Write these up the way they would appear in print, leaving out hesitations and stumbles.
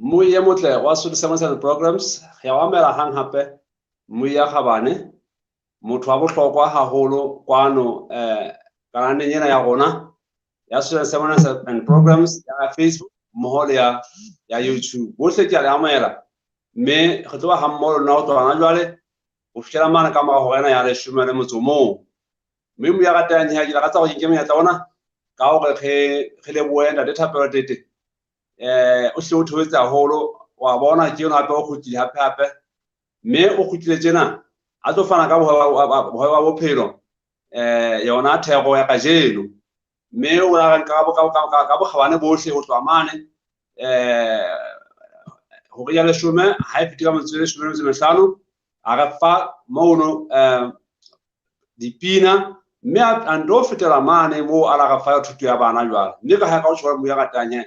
Mmui e motle wa Sotho Sermons and Programs, re a o amohela hang hape Mmui ya kgabane, motho wa bohlokwa haholo kwano kanaleng ena ya rona ya Sotho Sermons and Programs ya Facebook mmoho le ya YouTube. Bohle ke a le amohela mme re tlo ba ha mmoho le lona ho tloha hona jwale ho fihlela mane ka mora hora ena ya 18. Mme Mmui ya ratang ke lakatsa hore ke nke monyetla ona ka hore re lebohe Ntate Thapelo Tete. O hle o theohetse haholo, wa bona ke eno hape o kgutlile hape hape, mme o kgutlile tjena a tlo fana ka bohwe ba bophelo, yona thero ya kajeno. Mme o la re nka ka bokgabane bohle ho tloha mane, hore ya 10 ha e fete ka metsotso e 15, a re fa mono dipina, mme a nto fetela mane moo a la re fa thuto ya bana jwale. Mme ka ha ka o tshwara Mmui ya ratang he,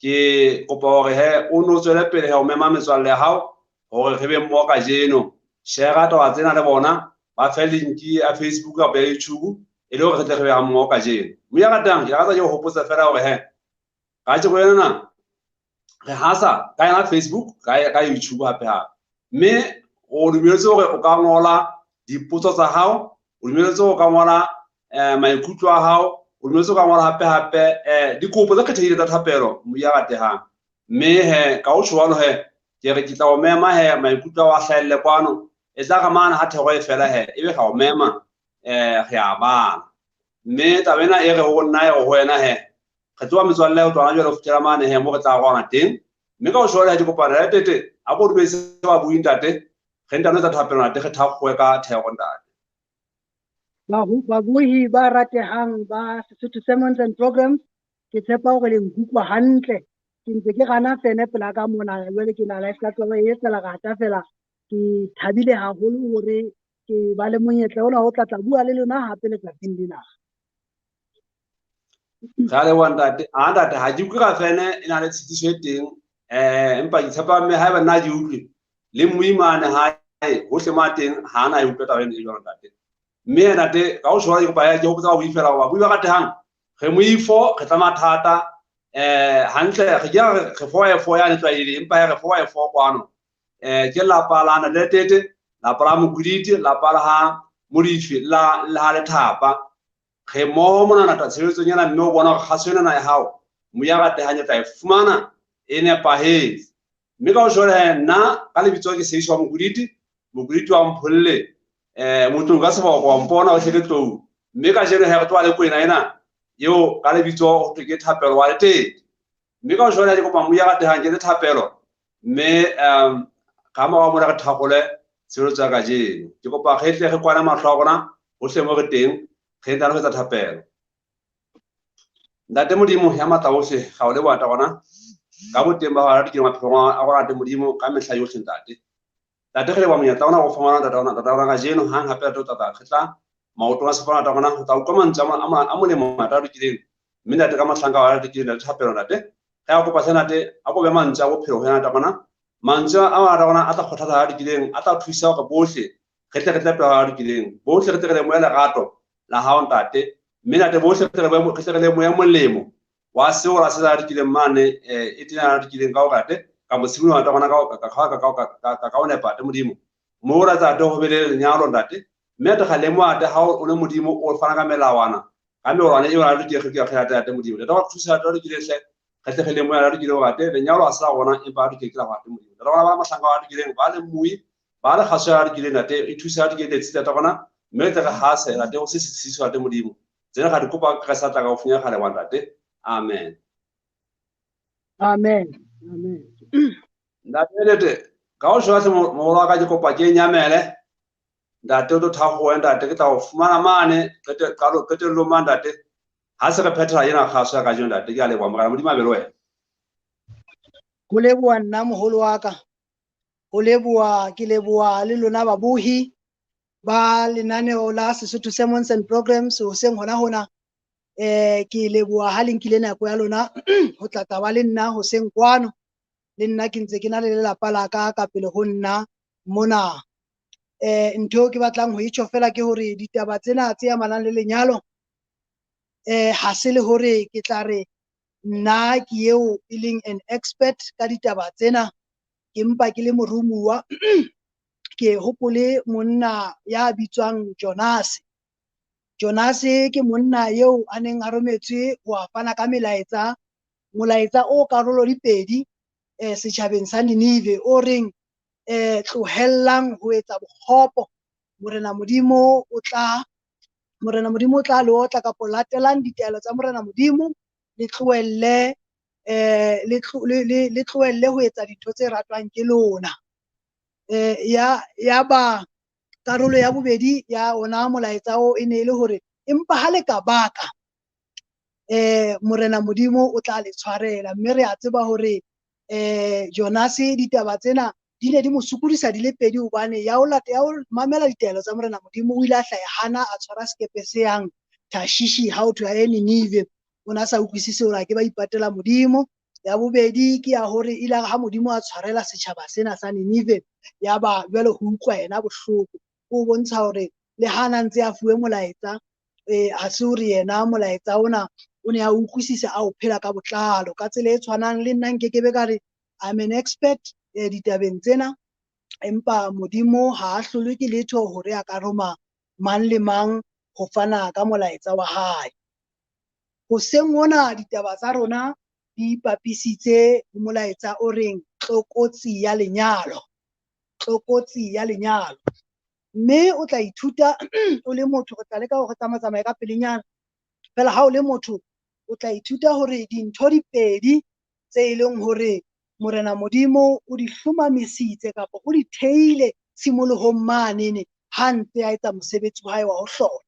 ke kopa hore he o no tswele pele he o mema metswalle ya hao hore re be mmoho kajeno. Share taba tsena le bona, ba fe link ya Facebook kapa ya YouTube e le hore re tle re be ha mmoho kajeno. Mmui ya ratang, ke lakatsa ke ho hopotsa fela hore he kajeno ena re hasa ka yona Facebook, ka YouTube hape hape. Mme o dumelletswe hore o ka ngola dipotso tsa hao, o dumelletswe hore o ka ngola maikutlo a hao, o dumelletswe o ka ngola hape hape dikopo tse kgethehileng tsa thapelo Mmui ya ratehang. Mme he ka ho tjho jwalo he, ke re ke tla o mema he maikutlo ao a hlahelle kwano, e tla re mane ha thero e fela he, ebe ra o mema re a bala. Mme taba ena e re ho nna e re ho wena he, re tloha metswalle ho tloha jwale ho fihlela mane he mo re tla rwana teng. Mme ka ho tjho jwalo he ke kopa Ntate Tete a ko dumedise babui ntate, re ntano etsa thapelo ntate, re thakgowe ka thero ntate. Babohi ba ratehang ba Sesotho Sermons and Programs, ke tshepa hore le nkutlwa hantle. Ke ntse ke gana fene pela ka mona, jwale ke na le ska tloha e etsa lerata fela. Ke thabile haholo hore ke ba le monyetla ona ho tla tla bua le lona hape letsatsing lena. Re a leboha ntate. A ntate, ha ke utlwe ka fene e na le tshitiso e teng, empa ke tshepa mme haeba nna ke utlwe le moimane hae hohle mo a teng ha ana e utlwe taba ena e jwalo ntate. Mme ntate ka ho tjho ke kopa ke hopotsa babui fela hore babui ba ratehang re moifo, re tla mathata, hantle re ke re four e four yane tlwaelehileng, empa re four e four kwano. Ke lapa la Ntate Tete, lapa la Mokwiditi, lapa la ha Modifi, la ha Lethapa. Re mmoho mona nata tshebetsong ena, mme o bona hore kgaso ena ya hao Mmui ya ratehang e tla e fumana e nepahetse. Mme ka ho tjho he, nna ka lebitso ke Seiswa wa Mokwiditi, Mokwiditi wa Mpholle, Motlou ka seboko wa mpona o hle ke tlou. Mme kajeno he re tloha le kwena ena eo ka lebitso ho thwe ke Thapelo wa Letete. Mme ka ho tjho he, ke kopa Mmui ya ratehang ke etse thapelo, mme ka morao mona re thakgole tshebeletso ya kajeno. Ke kopa re tle re kwane mahlo a rona hohle mo re teng, re ntano ho etsa thapelo. Ntate Modimo ya matla ohle, ga o leboha ntate rona ka boteng ba hao re ke maphelong a rona ntate Modimo ka mehla yohle ntate. Ntate re leboha monyetla ona o fang ona ntate rona, ntate rona kajeno hang hape ntate o tla tla re tla maotong a sefapano ntate rona ho tla utlwa mantswe a molemo ntate a lokileng. Mme ntate ka mohlanka wa lokileng ntate thapelo ntate. Re a kopa hle ntate a kope mantswe a bophelo ho yena ntate rona. Mantswe a ntate rona a tla kgothatsa a lokileng, a tla thusa hore bohle re tle re tle pele a lokileng, bohle re tle re lemohe lerato la hao ntate. Mme ntate bohle re tle re lemohe molemo wa seo ra se a lokileng mane, e tena a lokileng ka hore ate ka mosimolola ntate rona ka ho nepa ate Modimo. Moo ra tsa ate ho be le lenyalo ntate. Mme ate ga lemoha ate ha o le Modimo o fana ka melawana, ka melawana eo a lokileng re ke ate ate Modimo. Ntate wa thusa ate a lokileng hle, re tle re lemohe a lokileng hore ate lenyalo ha se la rona empa a lokileng ke la ho ate Modimo. Ntate rona ba mohlanka wa lokileng ba le mmui, ba le kgaso ya lokileng ntate, e thusa a lokileng letsi ntate rona, mme re tle re hase ntate ho se sesiso ntate Modimo. Tsena ga di kopa ka sa tla ka ho funya gale wa ntate. Amen. Amen. Amen. Ntate Tete, ka ho shwa moholo wa ka ke kopa ke nyamele. Ntate o tlo thakgowe ntate, ke tla ho fumana mane qetellong mane ntate. Ha se re phethela ena kgaso ya kajeno ntate, ke a leboha Morena Modimo a be le wena. Ho leboha nna moholo wa ka. Ho leboha, ke leboha le lona babohi ba lenaneo la Sesotho Sermons and Programs hoseng hona hona. Ke leboha ha le nkile nako ya lona ho tla tla ba le nna hoseng kwano. Le nna ke ntse ke na le lelapa la ka ka pele ho nna mona. Ntho ke batlang ho e tjho fela ke hore ditaba tsena tse amanang le lenyalo, ha se le hore ke tla re Nna ke eo e leng an expert ka ditaba tsena, ke mpa ke le morumuwa. Ke hopole monna ya bitswang Jonase. Jonase ke monna eo a neng a rometswe ho a fana ka melaetsa, molaetsa o karolo di pedi setjhabeng sa Ninive o reng tlohellang ho etsa bokgopo, Morena Modimo o tla Morena Modimo o tla le otla, kapa latelang ditaelo tsa Morena Modimo, le tlohelle le tlohelle ho etsa dintho tse ratwang ke lona. Ya ba karolo ya bobedi ya ona molaetsa o e ne e le hore empa ha le ka baka Morena Modimo o tla le tshwarela. Mme re a tseba hore Jonase ditaba tsena di ne di mo sokodisa di le pedi, hobane ya o lata ya o mamela ditaelo tsa Morena Modimo o ile a hlaha hana a tshwara sekepe se yang Tarshishi ha ho thwe a ye Ninive. O na sa utlwisise hore a ke ba ipatela Modimo. Ya bobedi ke ya hore ile ha Modimo a tshwarela setjhaba sena sa Ninive, ya ba jwale ho utlwa yena bohloko. O bontsha hore le ha na ntse a fuwe molaetsa ha se hore yena molaetsa ona o ne a utlwisisa a o phela ka botlalo. Ka tsela e tshwanang le nna nkekebe ka re I'm an expert ditabeng tsena, empa Modimo ha a hlolwe ke letho hore a ka roma mang le mang ho fana ka molaetsa wa hae. Hoseng hona ditaba tsa rona di ipapisitse ho molaetsa o reng tlokotsi ya lenyalo, tlokotsi ya lenyalo. Mme o tla ithuta o le motho, re tla leka hore re tsamaye ka pelenyana fela. Ha o le motho o tla ithuta hore dintho di pedi tse e leng hore Morena Modimo o di hlomamisitse kapa o di theile tshimolohong manene ha ntse a etsa mosebetsi wa hae wa ho hlola.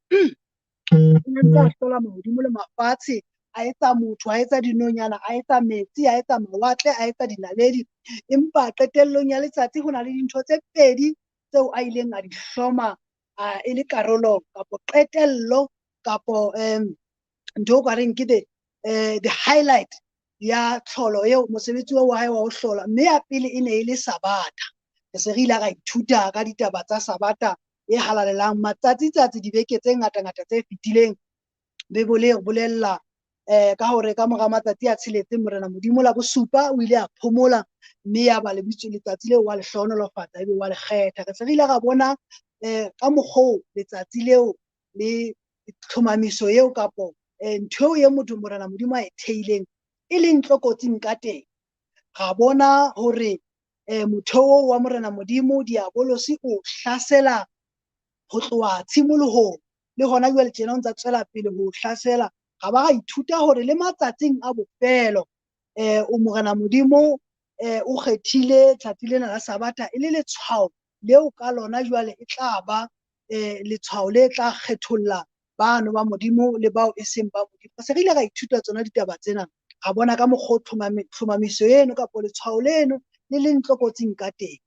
O ntse a hlola mahodimo le mafatshe, a etsa motho, a etsa dinonyana, a etsa metsi, a etsa mawatle, a etsa dinaledi. Empa qetellong ya letsatsi ho na le dintho tse pedi tseo a ileng a di hloma e le karolo kapo qetello kapo ntho o ka reng ke the highlight ya tlholo eo, mosebetsi wa hae wa ho hlola. Mme ya pele e ne e le Sabatha. Re se re ile ra ithuta ka ditaba tsa Sabatha e halalelang matsatsi-tsatsi dibeke tse ngata-ngata tse fetileng. Bibele e re bolella ka hore ka mora matsatsi a tsheletseng Morena Modimo la bosupa o ile a phomola, mme ya ba lebitso letsatsi leo wa le hlohonolofatsa ebe wa le kgetha. Re se re ile ra bona ka mokgwa letsatsi leo le tlhomamiso eo kapo ntho eo e motho Morena Modimo a e theileng e leng tlokotsing ka teng. Ra bona hore motheo wa Morena Modimo diabolosi o hlasela ho tloha tshimolohong, le hona jwale tjena o ntsa tswela pele ho hlasela. Ra ba ra ithuta hore le matsatsing a bofelo o Morena Modimo o kgethile tsatsi lena la Sabatha e le letshwao leo ka lona jwale e tla ba letshwao le tla kgetholla bano ba Modimo le bao e seng ba Modimo. Se re ile ra ithuta tsona ditaba tsena, ra bona ka mokgwa o tlhomamiso eno kapo letshwao leno le leng tlokotsing ka teng.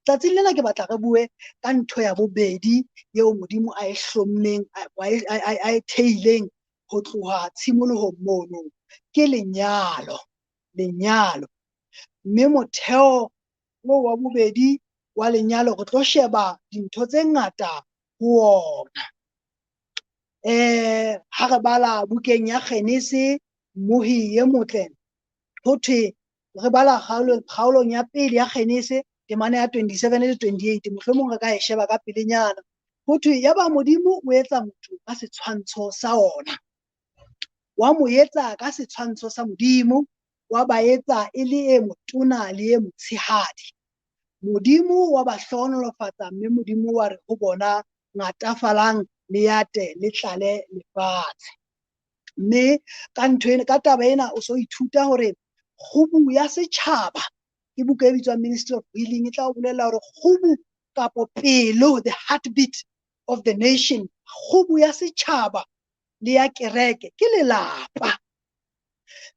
Tsatsing lena ke batla re bue ka ntho ya bobedi eo Modimo a e hlommeng, a e theileng ho tloha tshimolohong mono, ke lenyalo, lenyalo. Mme motheo oo wa bobedi wa lenyalo re tlo sheba dintho tse ngata ho ona. Ha re bala bukeng ya Genese, mmohi e motle, ho thwe re bala kgaolong ya pele ya Genese, temana ya 27 le 28, mohlomong re ka e sheba ka pelenyana. Ho thwe yaba Modimo o etsa motho ka setshwantsho sa ona, wa mo etsa ka setshwantsho sa Modimo, wa ba etsa e le e motona le e motshehadi. Modimo wa ba hlohonolofatsa, mme Modimo wa re ho bona, ngatafalang le ate le tlale lefatshe. Mme ka ntho ena, ka taba ena o so ithuta hore kgubu ya setjhaba, ke buka e bitswang Ministry of Healing, e tla o bolella hore kgubu kapo pelo, the heartbeat of the nation, kgubu ya setjhaba le ya kereke ke lelapa.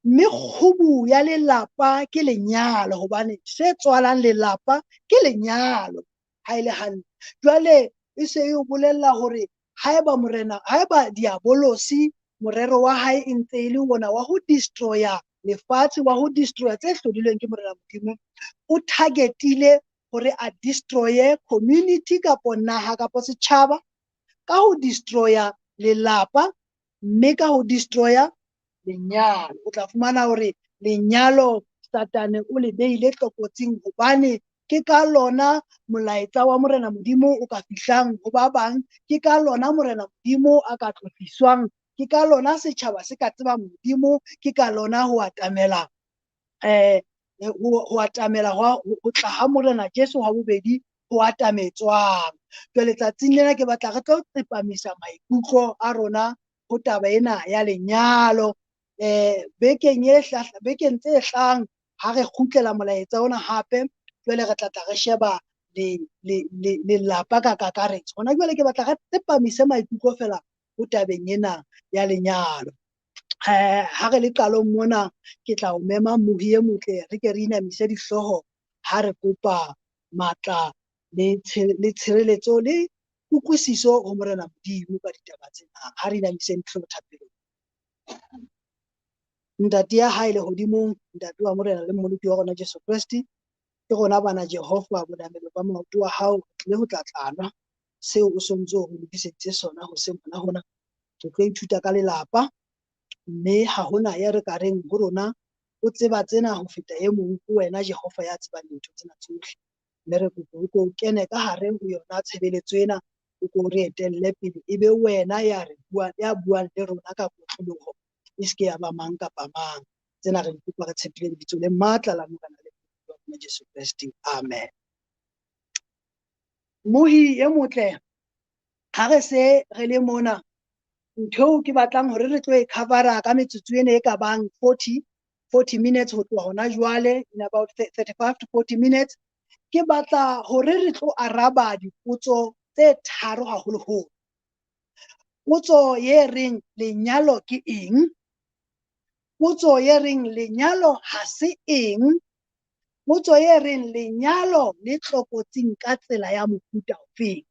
Mme kgubu ya lelapa ke lenyalo, hobane se tswalang lelapa ke lenyalo ha e le hantle. Jwale e se e o bolella hore haeba morena, haeba diabolosi morero wa hae e ntse e le ona wa ho destroya lefatshe, wa ho destroya tse hlodilweng ke Morena Modimo, o targetile hore a destroye community kapo naha kapo setjhaba ka ho destroya lelapa, mme ka ho destroya Lenyalo. O tla fumana hore lenyalo Satane o le beile tlokotsing, hobane ke ka lona molaetsa wa Morena Modimo o ka fihlang ho ba bang, ke ka lona Morena Modimo a ka tlotliswang, ke ka lona setjhaba se ka tsebang Modimo, ke ka lona ho atamela ho atamela ho tla ha Morena Jesu ha bobedi ho atametswang. Jwale tsatsing lena ke batla re tlo tsepamisa maikutlo a rona ho taba ena ya lenyalo. Bekeng e bekeng tse hlang ha re kgutlela molaetsa ona hape, jwale re tla tla re sheba lelapa ka kakaretso. Hona jwale ke batla re tsepamise maikutlo fela ho tabeng ena ya lenyalo. Ha re le qalong mona, ke tla o mema mohi e motle, re ke re inamise dihlooho ha re kopa matla le tshireletso le kutlwisiso ho Morena Modimo ka ditaba tsena. Ha re inamiseng dihlooho thapelong. Ntate ya hae lehodimong, Ntate wa Morena le Mmoloki wa rona Jesu Kreste, ke rona bana Jehova, bonamelo ba maoto wa hao, tlile ho tla tlanwa seo o sontso o re lokiseditse sona hoseng hona hona. Re tlo ithuta ka lelapa, mme ha hona ya re ka reng ho rona o tseba tsena ho feta e mong, ke wena Jehova ya tsebang dintho tsena tsohle. Mme re kopa o ko kene ka hare ho yona tshebeletso ena, o ko re etelle pele, e be wena ya re buang, ya buang le rona ka kotloloho, e se ke ya ba mang kapa mang. Tsena re di kopa re tshepile lebitso le matla la Morena le rona Jesu Kreste. Amen. Mohi e motle, ha re se re le mona, ntho eo ke batlang hore re tlo e covera ka metsotso ena e ka bang 40 minutes ho tloha hona jwale, in about 35 to 40 minutes, ke batla hore re tlo araba dipotso tse tharo haholoholo. Potso ye reng lenyalo ke eng? Potso ye reng lenyalo ha se eng? Potso ye reng lenyalo le tlokotsing ka tsela ya mofuta ofeng?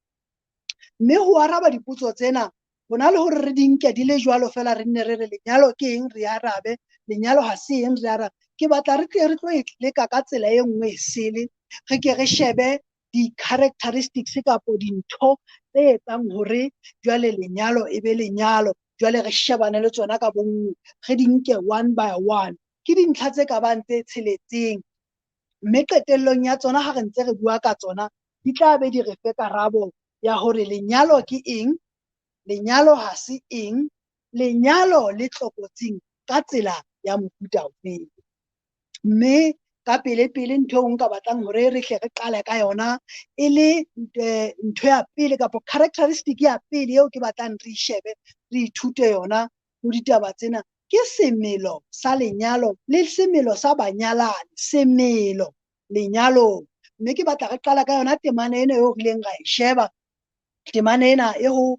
Mme ho araba dipotso tsena, hona le hore re di nke di le jwalo fela, re nne re re lenyalo ke eng, re arabe, lenyalo ha se eng, re arabe. Ke batla re tle re tlo e leka ka tsela e nngwe e sele, re ke re shebe di-characteristics kapo dintho tse etsang hore jwale lenyalo e be lenyalo. Jwale re shebane le tsona ka bonngwe, re di nke one by one. Ke dintlha tse ka bang tse tsheletseng, mme qetellong ya tsona ha re ntse re bua ka tsona, di tla be di re fe karabo ya hore lenyalo ke eng, lenyalo ha se eng, lenyalo le tlokotsing ka tsela ya mofuta ofeng. Mme ka pele pele ntho eo nka batlang hore re hle re qale ka yona e le ntho ya pele kapo characteristic ya pele eo ke batlang re shebe, re ithute yona ho ditaba tsena, ke semelo sa lenyalo le semelo sa banyalani, semelo lenyalong. Mme ke batla re qala ka yona temana ena eo re ileng ra e sheba, temana ena e ho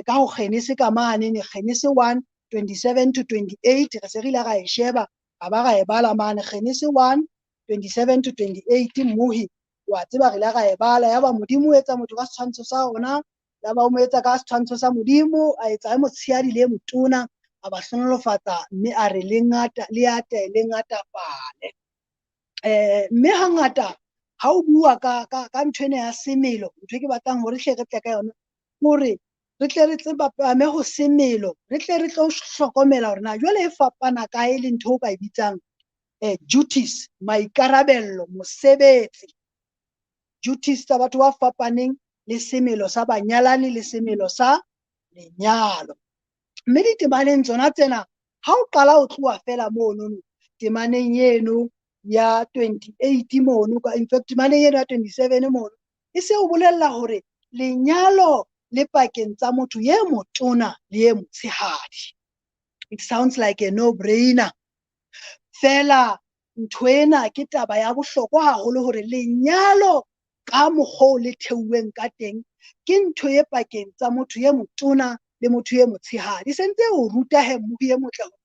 ka ho Genese ka mane, ne Genese 1:27 to 28, re se re ile ra e sheba, ra ba ra e bala mane, Genese 1:27 to 28. Mmohi wa tseba re ile ra e bala, ya ba Modimo o etsa motho ka setshwantsho sa ona, ya ba o mo etsa ka setshwantsho sa Modimo, a etsa e motshehadi le e motona, a ba hlohonolofatsa, mme a re le ngata, le ate, le ngatafale. Mme hangata ha o bua ka ntho ena ya semelo, ntho e ke batlang hore hle re tle ka yona, hore re tle re tsepame ho semelo, re tle re tlo hlokomela hore na jwale e fapana kae le ntho o ka e bitsang duties, maikarabello, mosebetsi. Duties tsa batho ba fapaneng le semelo sa banyalani le semelo sa lenyalo. Mme ditemaneng tsona tsena, ha o qala o tloha fela mono temaneng eno ya 28 mono, in fact temaneng eno ya 27 mono, e se o bolella hore lenyalo le pakeng tsa motho ye motona le ye motshehadi. It sounds like a no-brainer. Fela ntho ena ke taba ya bohlokwa haholo hore lenyalo ka mokgwa o le theuweng ka teng ke ntho e pakeng tsa motho ye motona le motho ye motshehadi. E sentse o ruta he mmohi e motle hore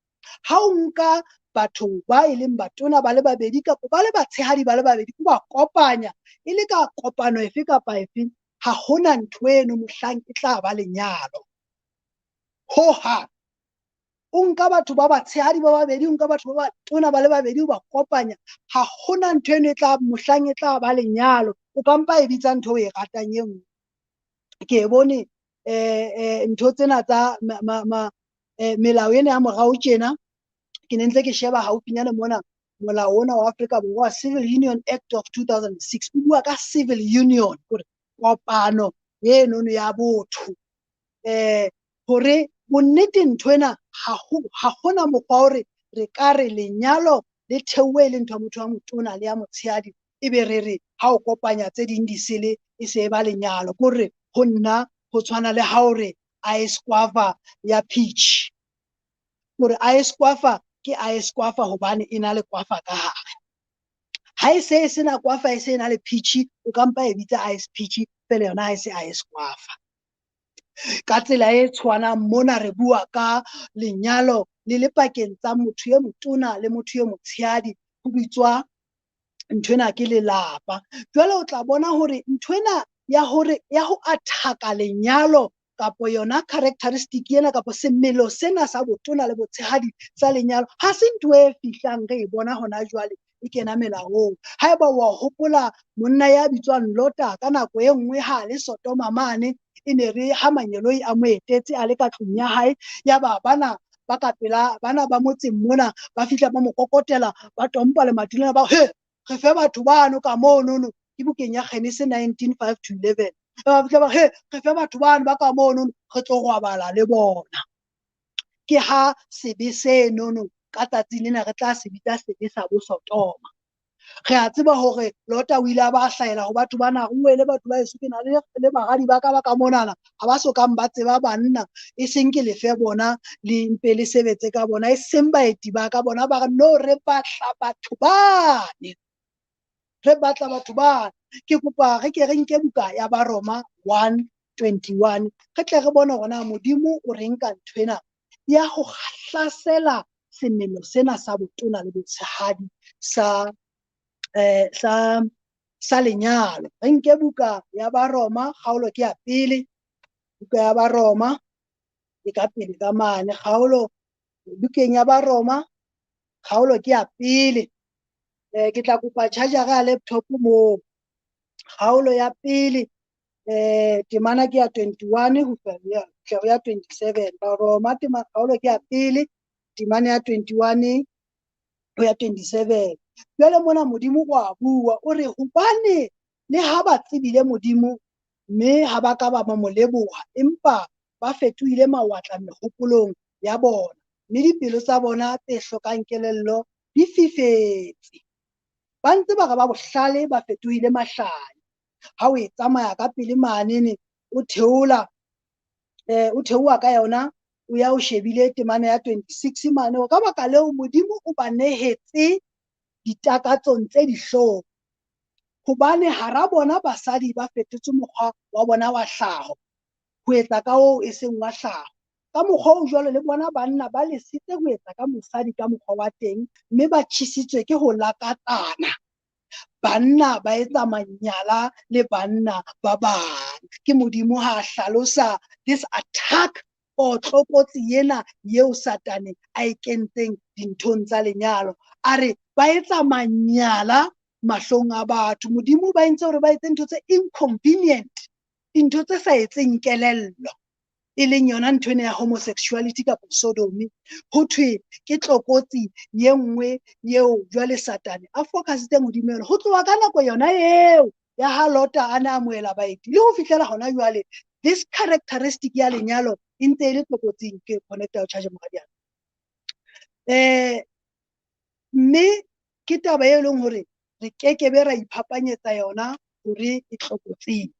ha o nka batho ba e leng batona ba le babedi kapa ba le batshehadi ba le babedi, o ba kopanya e le ka kopano efe kapa efe, ha hona ntho eno mohlang e tla ba lenyalo. Ho hang. O nka batho ba batshehadi ba babedi, o nka batho ba batona ba le babedi, o ba kopanya, ha hona ntho eno e tla mohlang e tla ba lenyalo. O ka mpa e bitsa ntho e ratang e nngwe. Ke e bone ntho tsena tsa melao ena ya morao tjena, Ke ne ntse ke sheba haufinyane mona molao ona wa Afrika Borwa, Civil Union Act of 2006, o bua ka civil union, hore kopano enono ya botho. Hore bonnete nthwena ha hona mokgwa hore re ka re lenyalo le theuwe le ntho ya motho wa motona le ya motshehadi, ebe re re ha o kopanya tse ding di sele e se ba lenyalo. Ke hore ho nna ho tshwana le ha o re ice guava ya peach, hore ice guava ke ice guava hobane e na le guava ka hare. Ha e se e sena guava, e se e na le peach, o ka mpa e bitsa ice peach fela, yona ha e se ice guava. Ka tsela e tshwanang mona re bua ka lenyalo le le pakeng tsa motho e motona le motho e motshehadi, ho bitswa nthwena ke lelapa. Jwale o tla bona hore nthwena ya hore ya ho athaka lenyalo kapo yona characteristic ena kapo semelo sena sa botona le botshehadi sa lenyalo ha se ntho e fihlang re e bona hona jwale e kena melaong. Haeba wa hopola monna ya bitswang Lota ka nako e nngwe ha le Sodoma mane, e ne re ha mangeloi a mo etetse a le ka tlung ya hae, ya ba bana ba ka pela bana ba motseng mona ba fihla ba mo kokotela, ba tompa lemati lena, ba he re fe batho bano ka monono. Ke bukeng ya Genesis 19:5-11. Ba fihla ba he re fe batho bano ba ka monono, re tlo robala le bona. Ke ha sebe senono ka tsatsi lena re tla se bitsa sebe sa bosodoma. Re a tseba hore Lota o ile a ba hlahela ho batho bana, o wele batho ba heso, ke na le baradi ba ka ba ka monana, ha ba sokang ba tseba banna, e seng ke lefe bona le mpe le sebetse ka bona, e seng baeti ba ka bona. Ba re no, re batla batho bane, re batla batho bane. Ke kopa re ke re nke buka ya Baroma 1:21, re tle re bone hore na Modimo o reng ka nthwena ya ho hlasela semelo sena sa botona le botshehadi sa sa lenyalo. Re nke buka ya Baroma, kgaolo ke ya pele, buka ya Baroma e ka pele ka mane, kgaolo bukeng ya Baroma kgaolo ke ya pele. Ke tla kopa charger ya laptop moo. Kgaolo ya pele, temana ke ya 21 ho fihla ho ya 27. Baroma tema kgaolo ke ya pele, temana ya 21 ho ya 27. Jwale mona Modimo o a bua, o re hobane le ha ba tsebile Modimo mme ha ba ka ba mo leboha, empa ba fetohile mawatla mehopolong ya bona, mme dipelo tsa bona tse hlokang kelello di fifetse. Ba ntse ba re ba bohlale, ba fetohile mahlale. Ha o e tsamaya ka pele manene, o theola o theoha ka yona, o ya o shebile temana ya 26 mane. Ka baka leo Modimo o ba nehetse ditakatsong tse dihlong, hobane hara bona basadi ba fetotse mokgwa wa bona wa hlaho ho etsa ka oo e seng wa hlaho. Ka mokgwa o jwalo le bona banna ba lesitse ho etsa ka mosadi ka mokgwa wa teng, mme ba tjhesitswe ke ho lakatsana. Banna ba etsa manyala le banna ba bang. Ke Modimo ha hlalosa this attack o tlokotsi ena eo Satane a e kentseng dinthong tsa lenyalo. A re ba etsa manyala mahlong a batho. Modimo ba entse hore ba etse ntho tse inconvenient, dintho tse sa etseng kelello, e leng yona ntho ena ya homosexuality kapa sodomy. Ho thwe ke tlokotsi ye nngwe eo jwale Satane a focusitseng hodimo yona. Ho tloha ka nako yona eo ya ha Lota a ne a amohela baeti le ho fihlela hona jwale, this characteristic ya lenyalo e ntse e le tlokotsing. Ke connecta ho charge moradiana. Mme ke taba e leng hore re kekebe ra iphapanyetsa yona hore e tlokotsing.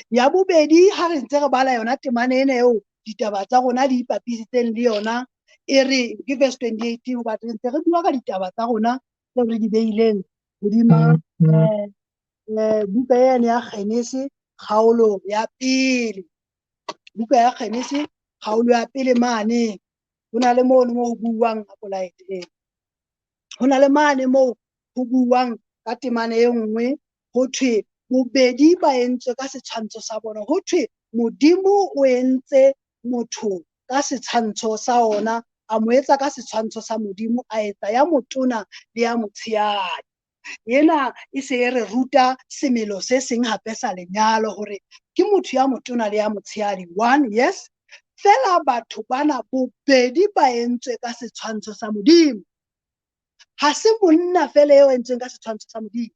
Ya bobedi, ha re ntse re bala yona temana ena eo ditaba tsa rona di ipapisitseng le yona, e re ke verse 28, hoba re ntse re bua ka ditaba tsa rona tseo re di beileng hodima buka ena ya Genese kgaolo ya pele. Buka ya Genese kgaolo ya pele mane, ho na le mono mo ho buuwang apolaete. Ho na le mane moo ho buuwang ka temana e nngwe, ho thwe bobedi ba entswe ka setshwantsho sa bona. Ho thwe Modimo o entse motho ka setshwantsho sa ona, a mo etsa ka setshwantsho sa Modimo, a etsa ya motona le ya motshehadi. Ena e se e re ruta semelo se seng hape sa lenyalo, hore ke motho ya motona le ya motshehadi. One, yes. Feela batho bana bobedi ba entswe ka setshwantsho sa Modimo. Ha se monna feela eo entsweng ka setshwantsho sa Modimo.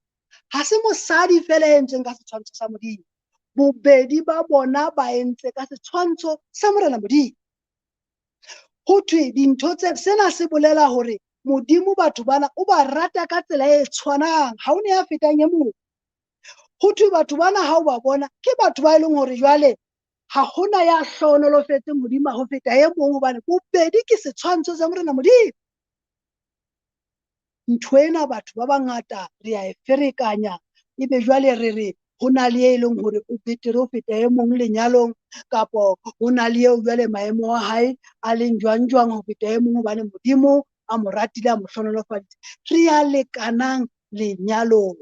Ha se mosadi feela e entsweng ka setshwantsho sa Modimo. Bobedi ba bona ba entswe ka setshwantsho sa Morena Modimo. Ho thwe dintho tse sena se bolela hore Modimo batho bana o ba rata ka tsela e tshwanang, ha o ne ya fetang e mong. Ho thwe batho bana ha o ba bona ke batho ba e leng hore jwale ha hona ya hlohonolofetseng hodima ho feta e mong, hobane bobedi ke setshwantsho sa Morena Modimo. Ntho ena batho ba bangata re a e ferekanya, ebe jwale re re ho na le e leng hore o betere ho feta e mong lenyalong, kapo ho na le eo jwale maemo a hae a leng jwang jwang ho feta e mong, hobane Modimo a mo ratile, a mo hlohonolofaditse. Re a lekanang lenyalong.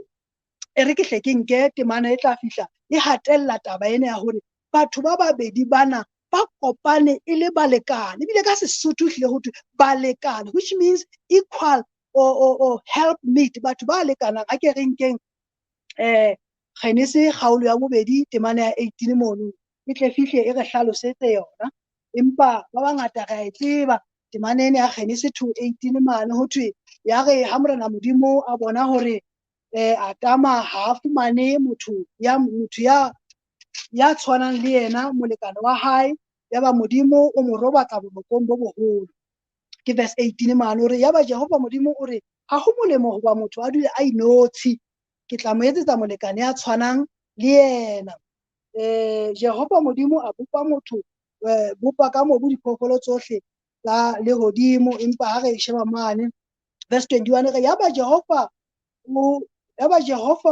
E re ke hle ke nke temana e tla fihla e hatella taba ena ya hore batho ba babedi bana ba kopane e le balekane, ebile ka Sesotho ehlile ho thwe balekane, which means equal or help meet, batho ba lekanang. Ha ke re nkeng Genese kgaolo ya bobedi temana ya 18 mono, e tle fihle e re hlalosetse yona, empa ba bangata re a e tseba temana ena ya Genese 2:18 mane. Ho thwe ya re ha Morena Modimo a bona hore Adama ha a fumane motho ya tshwanang le yena, molekane wa hae, yaba Modimo o mo robatsa borokong bo boholo. Ke verse 18 mane, o re yaba Jehova Modimo o re ha ho molemo hoba motho a dule a inotshi, ke tla mo etsetsa molekane ya tshwanang le yena. Jehova Modimo a bopa motho, bopa ka mobu diphoofolo tsohle tsa lehodimo, empa ha re sheba mane verse 21 re yaba Jehova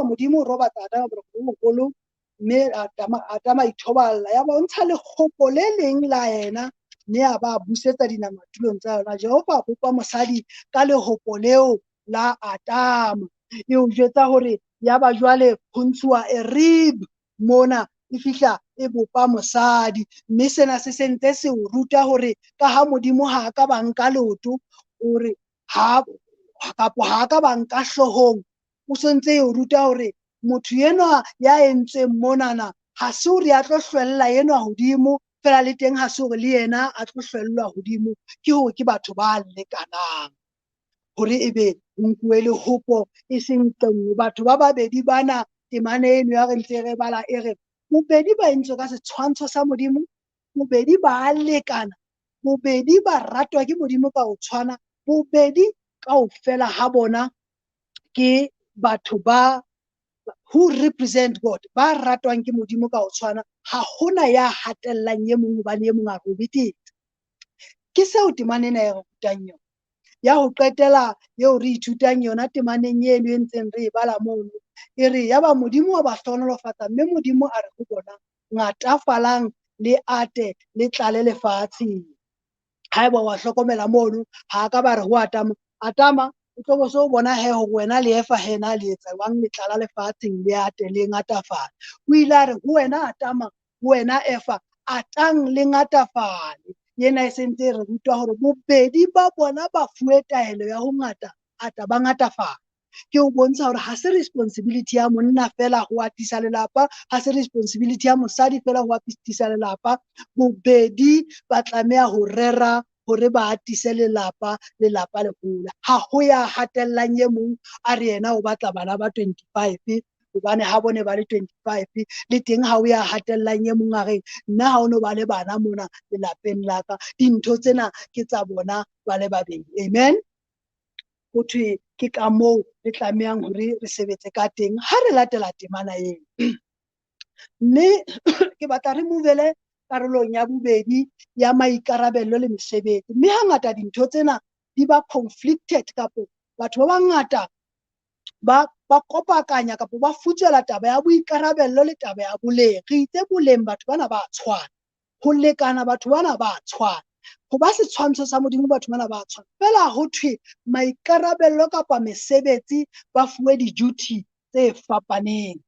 Modimo o robatsa Adama boroko bo boholo, mme Adama ithoballa, yaba o ntsha lekgopo le leng la yena, mme a ba busetsa dinama tulong tsa yona. Jehova a bopa mosadi ka lehopo leo la Adama. E o jwetsa hore yaba jwale ho ntshuwa a rib mona, e fihla e bopa mosadi. Mme sena se sentse se o ruta hore ka ha Modimo ha a ka ba nka leoto, o re ha kapo ha ka ba nka hloohong, o sentse e o ruta hore motho enwa ya entsweng monana ha se hore a tlo hlwella enwa hodimo fela, le teng ha se hore le yena a tlo hlwellwa hodimo, ke hore ke batho ba lekanang, hore ebe ho nkuwe lehopo e seng nqe. Batho ba babedi bana, temana eno ya re ntse re bala e re bobedi ba entswe ka setshwantsho sa Modimo, bobedi ba lekana, bobedi ba ratwa ke Modimo ka ho tshwana, bobedi kaofela ha bona ke batho ba who represent God, ba ratwang ke Modimo ka ho tshwana. Ha hona ya hatellang e mong hobane e mong a robetetse. Ke seo temana ena e re rutang yona. Ya ho qetela eo re ithutang yona temaneng eno e ntseng re e bala mono, e re yaba Modimo wa ba hlohonolofatsa, mme Modimo a re ho bona, ngatafalang le ate le tlale lefatsheng. Haeba wa hlokomela mono, ha ka ba re ho Adama, Adama o tlo bo so bona he hore wena le Eva he na le etsa jwang le tlala lefatsheng le ate le ngatafale. O ile a re ho wena Adama, ho wena Eva, atang le ngatafale. Yena e sentse e re rutwa hore bobedi ba bona ba fuwe taelo ya ho ngata ata ba ngatafale. Ke o bontsha hore ha se responsibility ya monna fela ho atisa lelapa, ha se responsibility ya mosadi fela ho atisa lelapa. Bobedi ba tlameha ho rera hore ba atise lelapa, lelapa le hole. Ha ho ya hatellang e mong a re yena o batla bana ba 25, hobane ha bone ba le 25, le teng ha o ya hatellang e mong a re nna ha o no ba le bana mona lelapeng la ka. Dintho tsena ke tsa bona ba le babedi. Amen. Ho thwe ke ka moo re tlamehang hore re sebetse ka teng ha re latela temana eno. Mme ke batla re movele karolong ya bobedi ya maikarabelo le mesebetsi. Mme hangata dintho tsena di ba conflicted, kapo batho ba bangata ba kopakanya kapo ba futswela taba ya boikarabello le taba ya boleng. Re itse boleng batho bana ba tshwana, ho lekana batho bana ba tshwana, ho ba setshwantsho sa Modimo batho bana ba tshwana. Fela ho thwe maikarabello kapa mesebetsi ba fuwe di-duty tse fapaneng.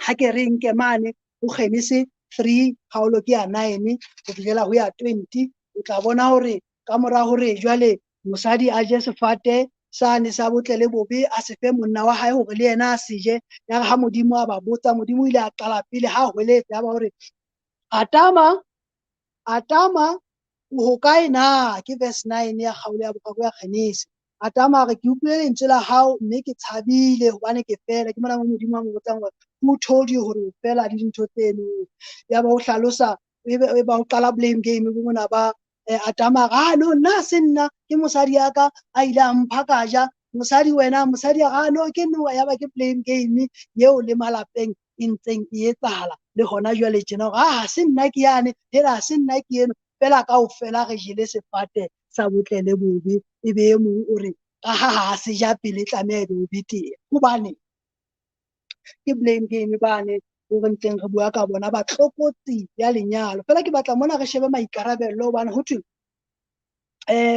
Ha ke re nke mane ho Genese 3 kgaolo ke ya 9 ho fihlela ho ya 20, o tla bona hore ka mora hore jwale mosadi a je sefate sane sa botle le bobe, a se fe monna wa hae hore le yena a se je. Ya re ha Modimo a ba botsa, Modimo o ile a qala pele ha hweletsa ya ba hore Adama, Atama o hokae na? Ke verse 9 ya kgaolo ya boraro ya Genesi. Atama a re, ke utlwile lentswe la hao mme ke tshabile hobane ke fela. Ke mona mo Modimo a mo botsang hore who told you hore o fela le dintho tseno. Ya ba o hlalosa, ebe ba o qala blame game bo mona ba Atama a re, ah no, nna se nna, ke mosadi ya ka a ile a mpha ka ja. Mosadi wena, mosadi a re, ah no, ke nna. Ya ba ke blame game eo le malapeng e ntseng e etsahala le hona jwale tjena hore ah se nna ke yane, hela se nna ke eno. Fela kaofela re jele sefate sa botle le bobe. Ebe e mong o re ka ha ha se ja pele tlameha ebe o betere. Hobane ke blame game bane o re ntseng re bua ka bona ba tlokotsi ya lenyalo. Fela ke batla mona re shebe maikarabello hobane ho thwe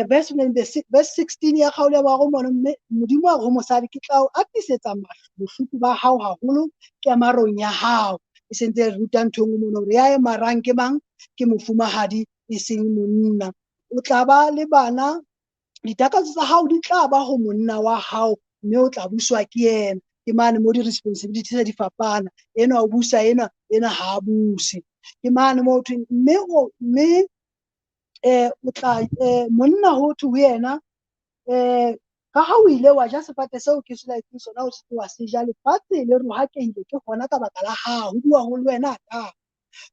verse 16 ya kgaolo ya boraro mono, mme Modimo a re ho mosadi, ke tla o atisetsa bohloko ba hao haholo kemarong ya hao. E sentse re ruta ntho e nngwe mono hore ya e marang ke mang? Ke mofumahadi e seng monna. O tla ba le bana, ditakatso tsa hao di tla ba ho monna wa hao mme o tla buswa ke yena. Ke mane mo di-responsibility tse di fapana, enwa o busa enwa, enwa ha a buse. Ke mane mo ho thweng mme o tla monna ho thwe ho yena ka ha o ile wa ja sefate seo ke se laetseng sona, o se wa se ja, lefatshe le rohakehile ke hona ka baka la hao, ho bua ho le wena ka.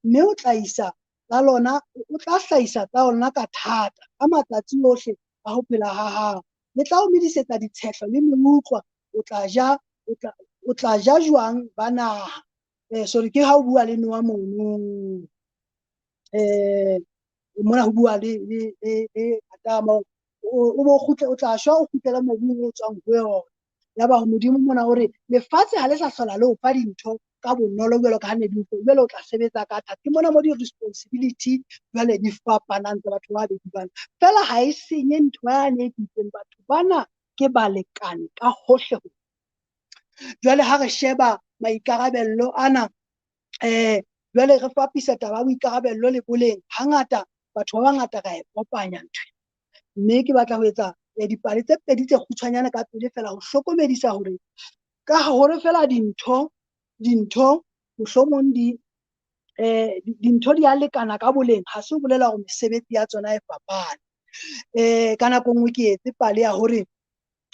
Mme o tla isa tsa lona, o tla hlahisa tsa lona ka thata ka matsatsi ohle a ho phela ha hao. Le tla o medisetsa ditshehlo le meutlwa, o tla ja, o tla ja jwang ba naha. Sorry, ke ha o bua le Noa mono. Mona ho bua le Adama, o bo kgutle, o tla shwa, o kgutlele mobung o tswang ho yona. Ya ba Modimo mona o re lefatshe ha le sa hlola le o fa dintho ka bonolo jwalo ka ha ne di o fa, jwale o tla sebetsa ka thata. Ke mona mo di-responsibility jwale di fapanang tsa batho ba babedi bana. Fela ha e senye ntho yane e bitseng batho bana ke balekane ka hohle. Jwale ha re sheba maikarabello ana, jwale re fapisa taba ya boikarabello le boleng. Hangata batho ba bangata ra e kopanya ntho. Mme ke batla ho etsa dipale tse pedi tse kgutshwanyane ka pele fela ho hlokomedisa hore ka hore fela dintho mohlomong di dintho di a lekana ka boleng, ha se ho bolela hore mesebetsi ya tsona e fapane. Ka nako nngwe ke etse pale ya hore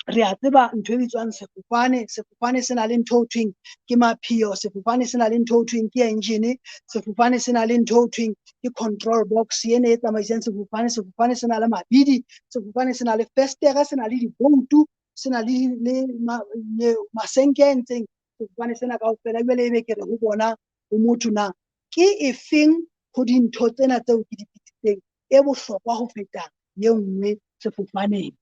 re a tseba ntho e bitswang sefofane. Sefofane se na le ntho ho thweng ke mapheo, sefofane se na le ntho ho thweng ke engine, sefofane se na le ntho ho thweng ke control box ene e tsamaisang sefofane, sefofane se na le mabidi, sefofane se na le festere, se na le diboutu, se na le masenke a entseng sefofane sena kaofela. Jwale ebe ke re ho bona ho motho na ke efeng ho dintho tsena tseo ke di bitsitseng e bohlokwa ho feta ye nngwe sefofaneng?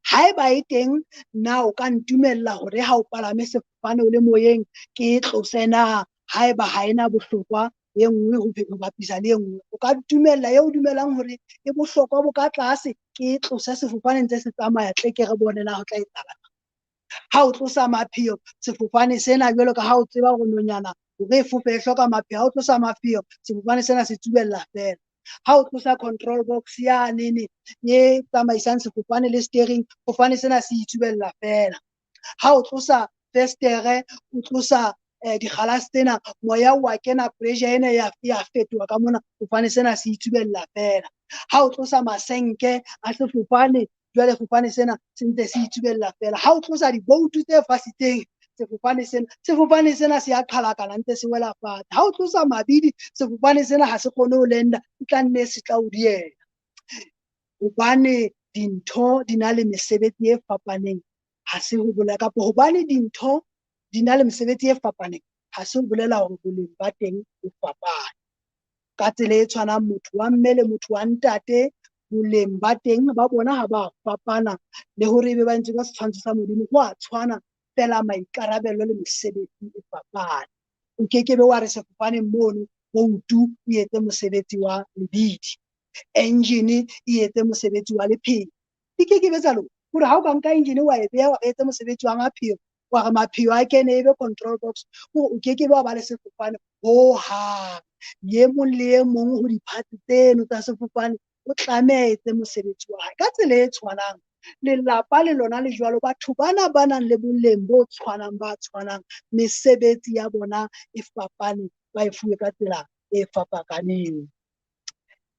Haeba e teng, na o ka ntumella hore ha o palame sefofane o le moyeng ke e tlose na? Haeba ha ena bohlokwa e nngwe ho bapisa le e nngwe, o ka ntumella eo dumelang hore e bohlokwa bo ka tlase ke e tlose sefofane ntse se tsamaya, tle ke re bone na ho tla etsahala. Ha o tlosa mapheo sefofane sena, jwalo ka ha o tseba hore nonyana hore e fofe e hloka mapheo, ha o tlosa mapheo sefofane sena se tsubella fela. Ha o tlosa control box ya nene e tsamaisang sefofane le steering, sefofane sena se itsubella fela. Ha o tlosa festere, o tlosa dikgalase tsena, moya wa kena, pressure ena ya fetoha ka mona, sefofane sena se itsubella fela. Ha o tlosa masenke a sefofane, jwale sefofane sena se ntse se itsubella fela. Ha o tlosa diboutu tse fasitseng sefofane sena se a qhalakana ntse se wela fatshe. Ha o tlosa mabidi, sefofane sena ha se kgone ho lenda, e tla nne se tla o diela. Hobane dintho di na le mesebetsi e fapaneng, ha se ho bolela kapa hobane dintho di na le mesebetsi e fapaneng, ha se ho bolela hore boleng ba teng bo fapane. Ka tsela e tshwanang motho wa mme le motho wa ntate, boleng ba teng ba bona ha ba fapana, le hore ebe ba ntse ka setshwantsho sa Modimo ho a tshwana, fela maikarabelo le mesebetsi e fapane. O kekebe wa re sefofaneng mono boutu e etse mosebetsi wa lebidi, engine e etse mosebetsi wa lepheo. Di kekebe tsa loka hore ha o ka nka engine wa e beha wa re etse mosebetsi wa mapheo, wa re mapheo a kene ebe control box, hore o kekebe wa ba le sefofane hohang. E mong le e mong ho di-parts tseno tsa sefofane o tlameha etse mosebetsi wa hae. Ka tsela e tshwanang lelapa le lona le jwalo, batho bana ba nang le boleng bo tshwanang ba tshwanang, mesebetsi ya bona e fapane, ba e fuwe ka tsela e fapakaneng.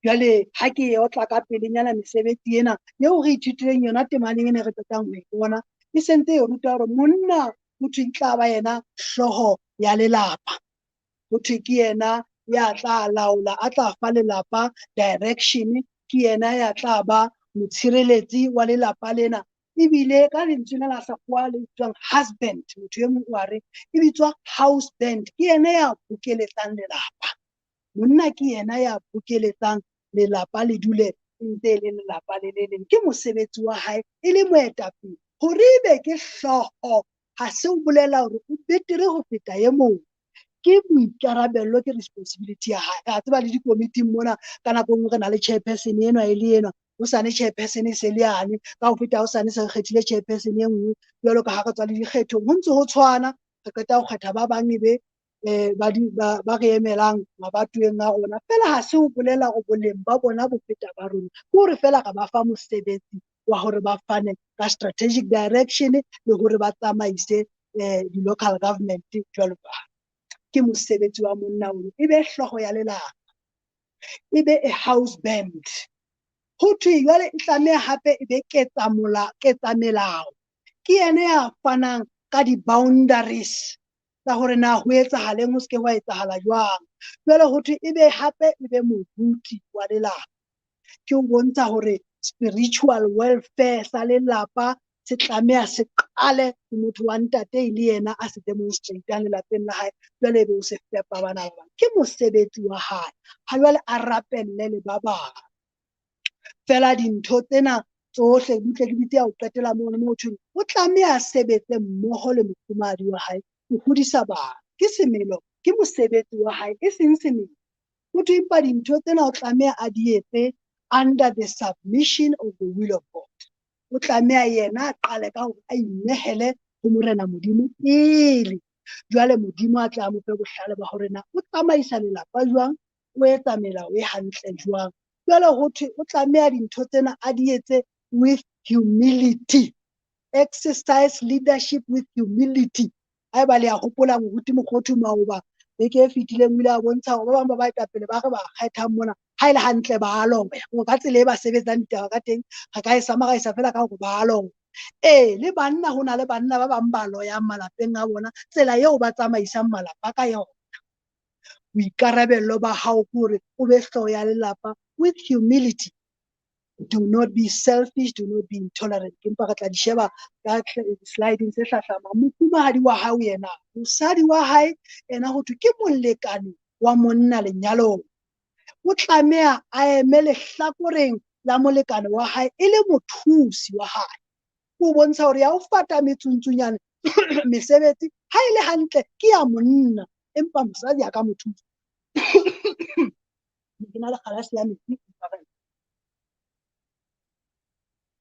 Jwale ha ke e otla ka pelenyana mesebetsi ena eo re ithutileng yona temaneng ena re qetang ho e bona, e sentse e ruta hore monna ho thwe tla ba yena hlooho ya lelapa. Ho thwe ke yena ya tla laola, a tla fa lelapa direction, ke yena ya tla ba motshireletsi wa lelapa lena. Ebile ka lentswe la sekgowa le bitswang husband, motho e mong o a re e bitswa house band, ke yena ya bokeletsang lelapa. Monna ke yena ya bokeletsang lelapa le dule ntse le lelapa le le leng. Ke mosebetsi wa hae e le moetapele. Hore ebe ke hlooho ha se o bolela hore o betere ho feta e mong. Ke boikarabello, ke responsibility ya hae. Re a tseba le dikomiting mona ka nako e nngwe re na le chairperson enwa e le enwa, hosane chairperson e se le yane, ka ho feta hosane se re kgethile chairperson e nngwe. Jwalo ka ha re tswa le dikgethong, ho ntse ho tshwana, re qeta ho kgetha ba bang ebe ba re emelang mabatoweng a rona. Feela ha se ho bolela hore boleng ba bona bo feta ba rona, ke hore feela re ba fa mosebetsi wa hore ba fane ka strategic direction le hore ba tsamaise di-local government jwalo ka ha. Ke mosebetsi wa monna ono, e be hlooho ya lelapa, e be a house band. Ho thwe jwale e tlameha hape e be ketsamelao. Ke yena ya fanang ka di-boundaries tsa hore na ho etsahaleng, ho se ke hwa etsahala jwang. Jwale ho thwe e be hape e be moruti wa lelapa. Ke ho bontsha hore spiritual welfare sa lelapa se tlameha se qale ho motho wa ntate e le yena a se demonstrate-ang lelapeng la hae, jwale ebe o se fepa bana ba bang. Ke mosebetsi wa hae. Ha jwale a rapelle le ba bang. Feela dintho tsena tsohle butle ke bitse ya ho qetela mono moo thweng o tlameha a sebetse mmoho le mofumahadi wa hae ho hodisa bana. Ke semelo, ke mosebetsi wa hae, e seng semelo. Ho thwe empa dintho tsena o tlameha a di etse under the submission of the will of God. O tlameha yena a qale ka hore a inehele ho Morena Modimo pele. Jwale Modimo a tla mo fe bohlale ba hore na o tsamaisa lelapa jwang, o etsa melao e hantle jwang. Jwale ho thwe o tlameha dintho tsena a di etse with humility. Exercise leadership with humility. Haeba le a hopola moruti Mokgothu maoba beke e fetileng o ile a bontsha hore ba bang ba baetapele ba re ba kgethang mona ha e le hantle ba a loya. Hore ka tsela e ba sebetsang ditaba ka teng, re ka e summarize feela ka hore ba a loya. Ee, le banna ho na le banna ba bang ba loyang malapeng a bona, tsela eo ba tsamaisang malapa ka yona. Boikarabello ba hao ke hore o be hlooho ya lelapa with humility. Do not be selfish, do not be intolerant. Empa re tla di sheba ka sliding se hlahlamang. Mofumahadi wa hao yena, mosadi wa hae yena ho thwe ke molekane wa monna lenyalong. O tlameha a eme lehlakoreng la molekane wa hae e le mothusi wa hae. O bontsha hore ya o fata metsuntsunyane mesebetsi ha e le hantle ke ya monna, empa mosadi a ka mo thusa. Ke na le kgalase ya metsi.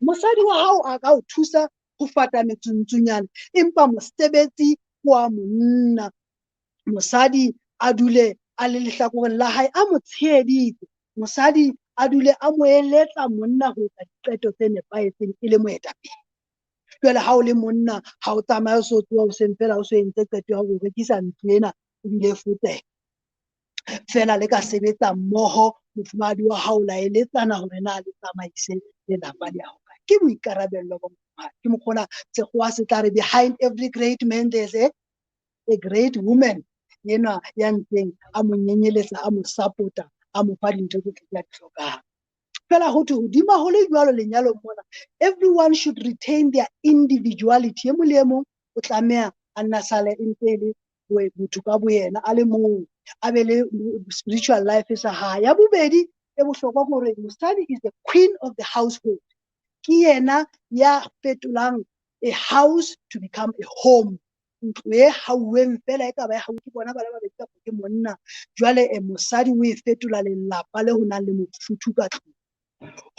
Mosadi wa hao a ka o thusa ho fata metsuntsunyane, empa mosebetsi wa monna. Mosadi a dule a le lehlakoreng la hae, a mo tsheheditse. Mosadi a dule a mo eletsa monna ho etsa diqeto tse nepahetseng e le moetapele. Jwale ha o le monna, ha o tsamaye o so tsoha hoseng feela o so entse qeto ya hore o rekisa ntlo ena ebile e fotseha. Feela le ka sebetsa mmoho, mofumahadi wa hao la eletsana hore na le tsamaise lelapa le ya hokae. Ke boikarabello ba mofumahadi. Ke mokgona sekgowa se tla re behind every great man there's a great woman. Enwa ya ntseng a mo nyenyeletsa, a mo support-a, a mo fa dintho tsohle tse a di hlokang. Feela ho thwe hodima ho le jwalo lenyalong mona, everyone should retain their individuality. E mong le e mong o tlameha a nna sale e ntse e le motho ka boyena, a le mong, a be le spiritual life sa hae. Ya bobedi e bohlokwa ke hore mosadi is the queen of the household. Ke yena ya fetolang a house to become a home. Ntlo e hauweng feela e ka ba e hauwe ke bona ba le babedi kapa ke monna. Jwale mosadi o e fetola lelapa le ho nang le mofuthu ka tlung.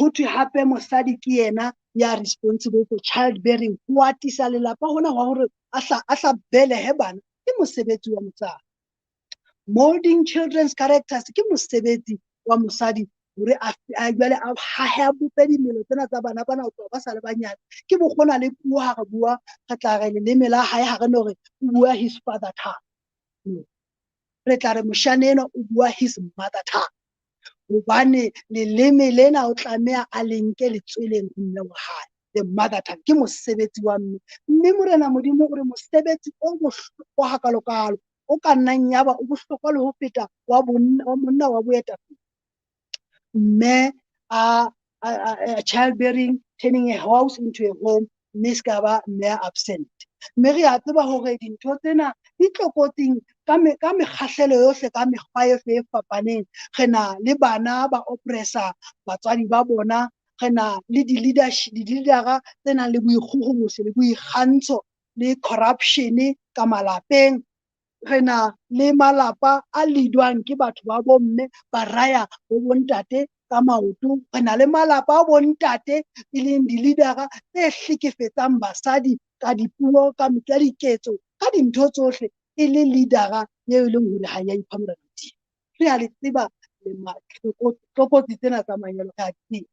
Ho thwe hape mosadi ke yena ya responsible for childbearing, ho atisa lelapa hona hwa hore a hla belehe bana ke mosebetsi wa mosadi. Molding children's characters ke mosebetsi wa mosadi hore a jwale a hahe a bope dimelo tsena tsa bana bana ho tloha ba sa le banyane. Ke mokgona le puo ha re bua, re tla re leleme la hae ha re no re o bua his father tongue. No. Re tla re moshane enwa o bua his mother tongue. Hobane leleme lena o tlameha a le nke letsweleng ho mme wa hae, the mother tongue, ke mosebetsi wa mme. Mme Morena Modimo o re mosebetsi o bohlokwa hakalokalo, o ka nnang yaba o bohlokwa le ho feta wa monna wa boetapele. Mme a childbearing, turning a house into a home, mme se ka ba mme absent. Mme re a tseba hore dintho tsena di tlokotsing ka mekgahlelo yohle, ka mekgwa yohle e fapaneng. Re na le bana ba oppressa batswadi ba bona, re na le di-leadera tse nang le boikgohomoso le boikgantsho le corruption ka malapeng. Re na le malapa a leadwang ke batho ba bomme ba raya bo bontate ka maoto. Re na le malapa a bontate e leng di-leadera tse hlekefetsang basadi ka dipuo, ka diketso, ka dintho tsohle, e le leadera eo e leng hore ha ya ipha Morena Modimo. Re a le tseba tlokotsi tsena tsa manyalo, re a di tseba.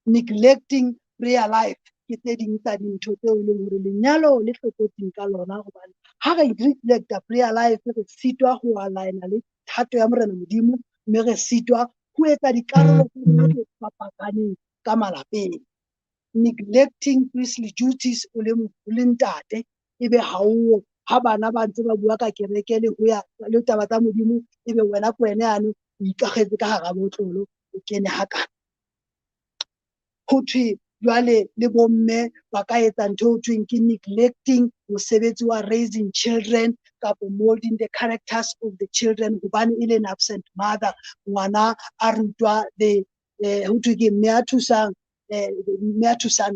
Neglecting prayer life ke tse ding tsa dintho tseo e leng hore lenyalo le tlokotsing ka lona, hobane ha re neglecta prayer life re sitwa ho aligna le thato ya Morena Modimo, mme re sitwa ho etsa dikarolo tse fapakaneng ka malapeng. Neglecting priestly duties o le ntate, ebe ha o ha bana ba ntse ba bua ka kereke le ho ya le taba tsa Modimo, ebe wena ke wena yane o ikakgetse ka hara botlolo, o kene hakana. Ho thwe jwale le bomme ba ka etsa ntho ho thweng ke neglecting mosebetsi wa raising children kapa molding the characters of the children, hobane e le an absent mother. Ngwana a rutwa the ho thwe ke mme a thusang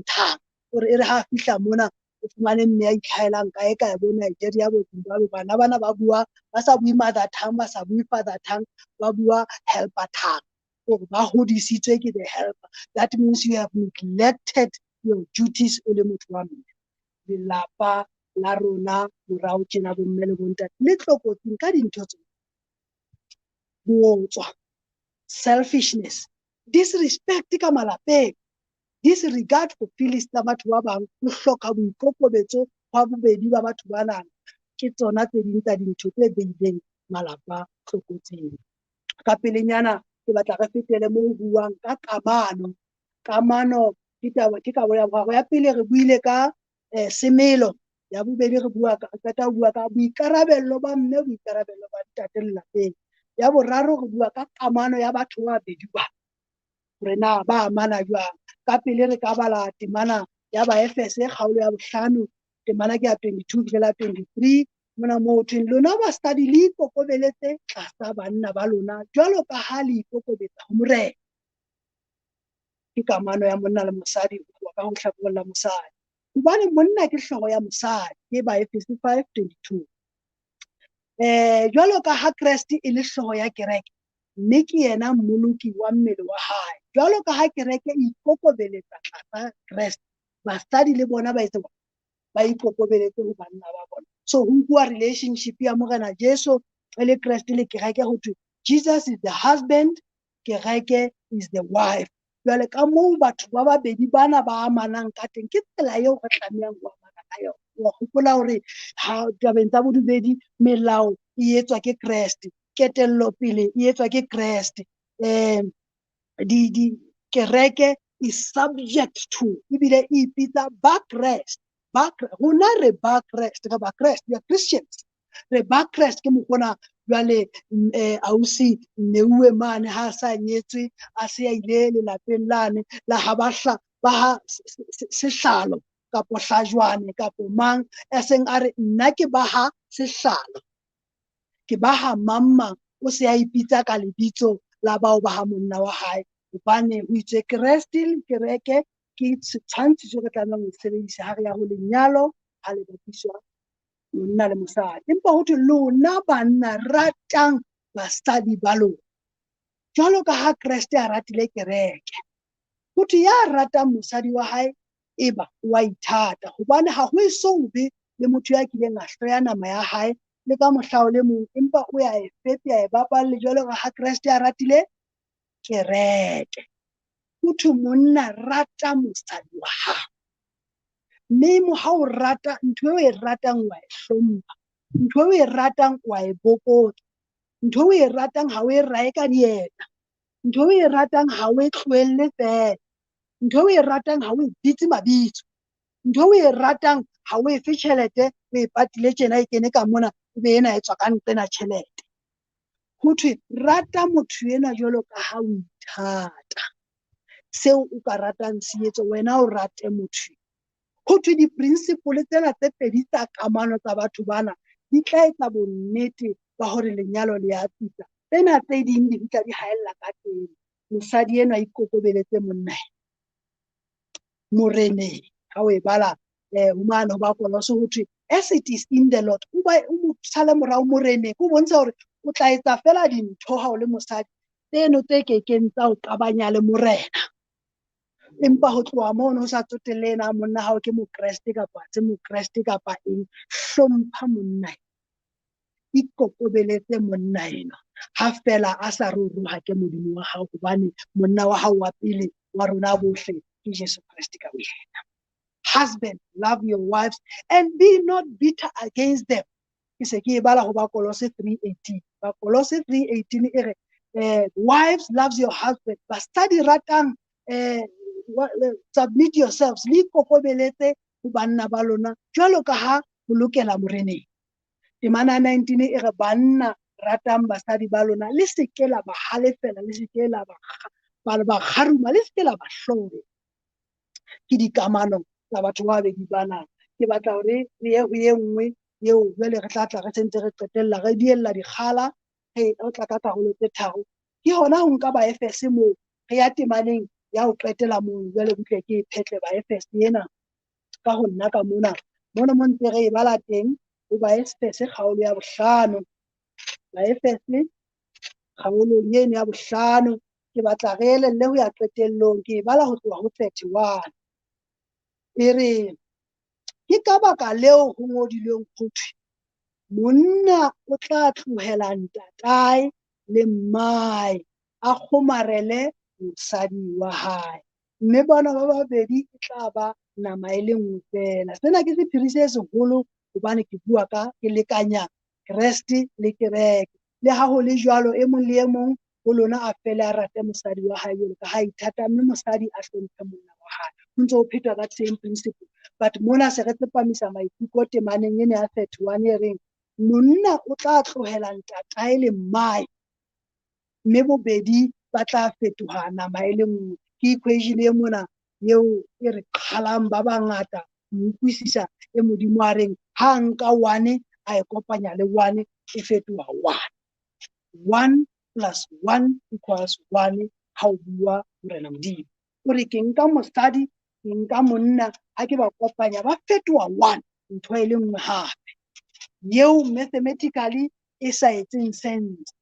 thang, hore e re ha fihla mona o fumane mme a itlhaelang kae kae bo Nigeria, bo Zimbabwe. Bana bana ba bua ba sa bue mother tongue, ba sa bue father tongue, ba bua helper tongue, hore ba hodisitswe ke the helper. That means you have neglected your duties o le motho wa mme. Lelapa la rona morao tjena bomme le bontate le tlokotsing ka dintho tsena: bootswa, selfishness, disrespect ka malapeng, disregard for feelings tsa batho ba bang, ho hloka boikokobetso hwa bobedi ba batho bana. Ke tsona tse ding tsa dintho tse beileng malapa tlokotsing. Ka pelenyana ke batla re fetele mo ho buang ka kamano. Kamano ke taba, ke kabo ya boraro. Ya pele re buile ka semelo, ya bobedi re bua ka, qeta ho bua ka boikarabello ba mme, boikarabello ba ntate lelapeng. Ya boraro re bua ka kamano ya batho ba babedi ba, hore na ba amana jwang. Ka pele re ka bala temana ya Baefese kgaolo ya 5, temana ke ya 22 fihlela 23. Mona moo ho thweng, lona basadi le ikokobeletse tlasa banna ba lona jwalo ka ha le ikokobetsa ho Morena. Ke kamano ya monna le mosadi, ho tloha ka ho hlakoreng la mosadi, hobane monna ke hlooho ya mosadi. Ke Baefese 5:22. Jwalo ka ha Kreste e le hlooho ya kereke, mme ke yena mmoloki wa mmele wa hae. Jwalo ka ha kereke e ikokobeletsa tlasa Kreste, basadi le bona ba etse ba ikokobeletse ho banna ba bona. So ho nkuwa relationship ya Morena Jesu e le Kreste le kereke, ho thwe Jesus is the husband, kereke is the wife. Jwale ka moo batho ba babedi bana ba amanang ka teng, ke tsela eo re tlamehang ho amana ka yona. Wa hopola hore ha tabeng tsa bodumedi melao e etswa ke Kreste, ketellopele e etswa ke Kreste. Di kereke is subject to, ebile e ipitsa ba Kreste. Ba rona re ba Kreste, re ba Kreste, we are Christians. Re ba Kreste. Ke mokgona jwale ausi Neuwe mane ha sa nyetswe, a se a ile lelapeng lane la ha ba hla ba ha sehlalo kapo hlajwane kapo mang, a seng a re nna ke ba ha sehlalo, ke ba ha mang mang, o se a ipitsa ka lebitso la bao ba ha monna wa hae, hobane ho itswe Kreste le kereke ke setshwantshiso re tlamehang ho sebedisa ha re ya ho lenyalo, ha le bapiswa monna le mosadi. Empa ho thwe lona banna ratang basadi ba lona jwalo ka ha Kreste a ratile kereke. Ho thwe ya ratang mosadi wa hae eba wa ithata, hobane ha ho eso be le motho ya kileng a hloya nama ya hae le ka mohla o le mong, empa o ya e fepe, a e bapalle jwalo ka ha Kreste a ratile kereke. Ho thwe monna rata mosadi wa hao, mme ha o rata ntho eo e ratang wa e hlompha, ntho eo e ratang wa e bokotsa, ntho eo e ratang ha o e rae ka dieta. Ntho e ratang ha o e tlohelle fela. Ntho e ratang ha o e bitse mabitso. Ntho e ratang ha o e fe tjhelete, o e patile tjena e kene ka mona, ebe ena e tswa ka nqena tjhelete. Ho thwe rata motho enwa jwalo ka ha o ithata. Seo o ka ratang se etse, wena o rate motho. Ho thwe di-principle tsena tse pedi tsa kamano tsa batho bana di tla etsa bonnete ba hore lenyalo le a tsitsa. Tsena tse ding di tla di haella ka teng. Mosadi enwa a ikokobeletse monna moreneng. Ha o e bala mane ho Bakolose ho thwe as it is in the Lord, o ba o mo sale morao moreneng. Ho bontsha hore o tla etsa fela dintho ha o le mosadi tseno tse kekeng tsa o qabanya le morena. Empa ho tloha mono ho sa tsotelle na monna hao ke mokreste kapa ha se mokreste kapa eng, hlompha monna, ikokobeletse monna enwa. Ha fela a sa re o rohake Modimo wa hao, hobane monna wa hao wa pele wa rona bohle ke Jesu Kreste ka boyena. Husband, love your wives and be not bitter against them. Ke se ke e bala ho Bakolose 3:18. Bakolose 3:18 e re, wives, loves your husband. Basadi ratang, submit yourselves, le ikokobeletse ho banna ba lona jwalo ka ha ho lokela moreneng. Temana 19 e re banna ratang basadi ba lona, le se ke la ba halefela, le se ke la ba kgaruma, le se ke la ba hloya. Ke dikamano tsa batho ba babedi bana. Ke batla hore re ye ho e nngwe eo jwale re tla tla re sentse re qetella re diella dikgala, re tla ka karolo tse tharo. Ke hona ho nka Baefese moo re ya temaneng ya ho qetela moo, jwale butle ke e phetle Baefese ena ka ho nna ka mona. Mona mo ntse re e bala teng ho Baefese kgaolo ya bohlano. Baefese kgaolong eno ya bohlano ke batla re elelle ho ya qetellong, ke e bala ho tloha ho 31. E re ke ka baka leo ho ngodilweng ho thwe monna o tla tlohela ntatae le mmae a kgomarele mosadi wa hae, mme bona ba babedi e tla ba nama e le nngwe fela. Sena ke sephiri se seholo hobane ke bua ka ke lekanya Kreste le kereke. Le ha ho le jwalo, e mong le e mong ho lona a fele a rate mosadi wa hae jwalo ka ha ithata, mme mosadi a hlomphe monna wa hae. Ho ntse ho phetwa ka same principle, but mona se re tsepamisa maikutlo temaneng ena ya 31 e reng monna o tla tlohela ntatae le mmae, mme bobedi ba tla fetoha nama e le nngwe. Ke equation e mona eo e re qhalang ba bangata ho utlwisisa e Modimo a reng ha nka one a e kopanya le one e fetoha one. 1 plus 1 equals 1 ha o bua Morena Modimo. O re ke nka mosadi, ke nka monna, ha ke ba kopanya ba fetoha one, ntho e le nngwe hape. Eo mathematically e sa etseng sense.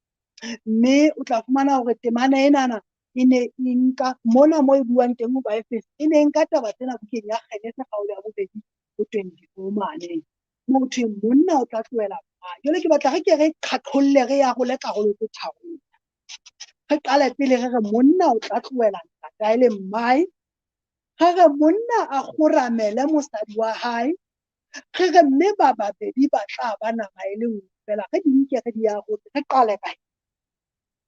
Mme o tla fumana hore temana enana e ne e nka mona mo e buang teng ho Baefese, e ne e nka taba tsena bukeng ya Genese kgaolo ya bobedi ho 24 mane. Moo ho thweng monna o tla tlohela mmae. Jwale ke batla re ke re qhaqholle re arole karolo tse tharo. Re qale pele re re monna o tla tlohela ntatae le mmae. Re re monna a kgoramele mosadi wa hae. Re re mme ba babedi ba tla ba nama e le nngwe fela. Re di nke re di arole, re qale kae?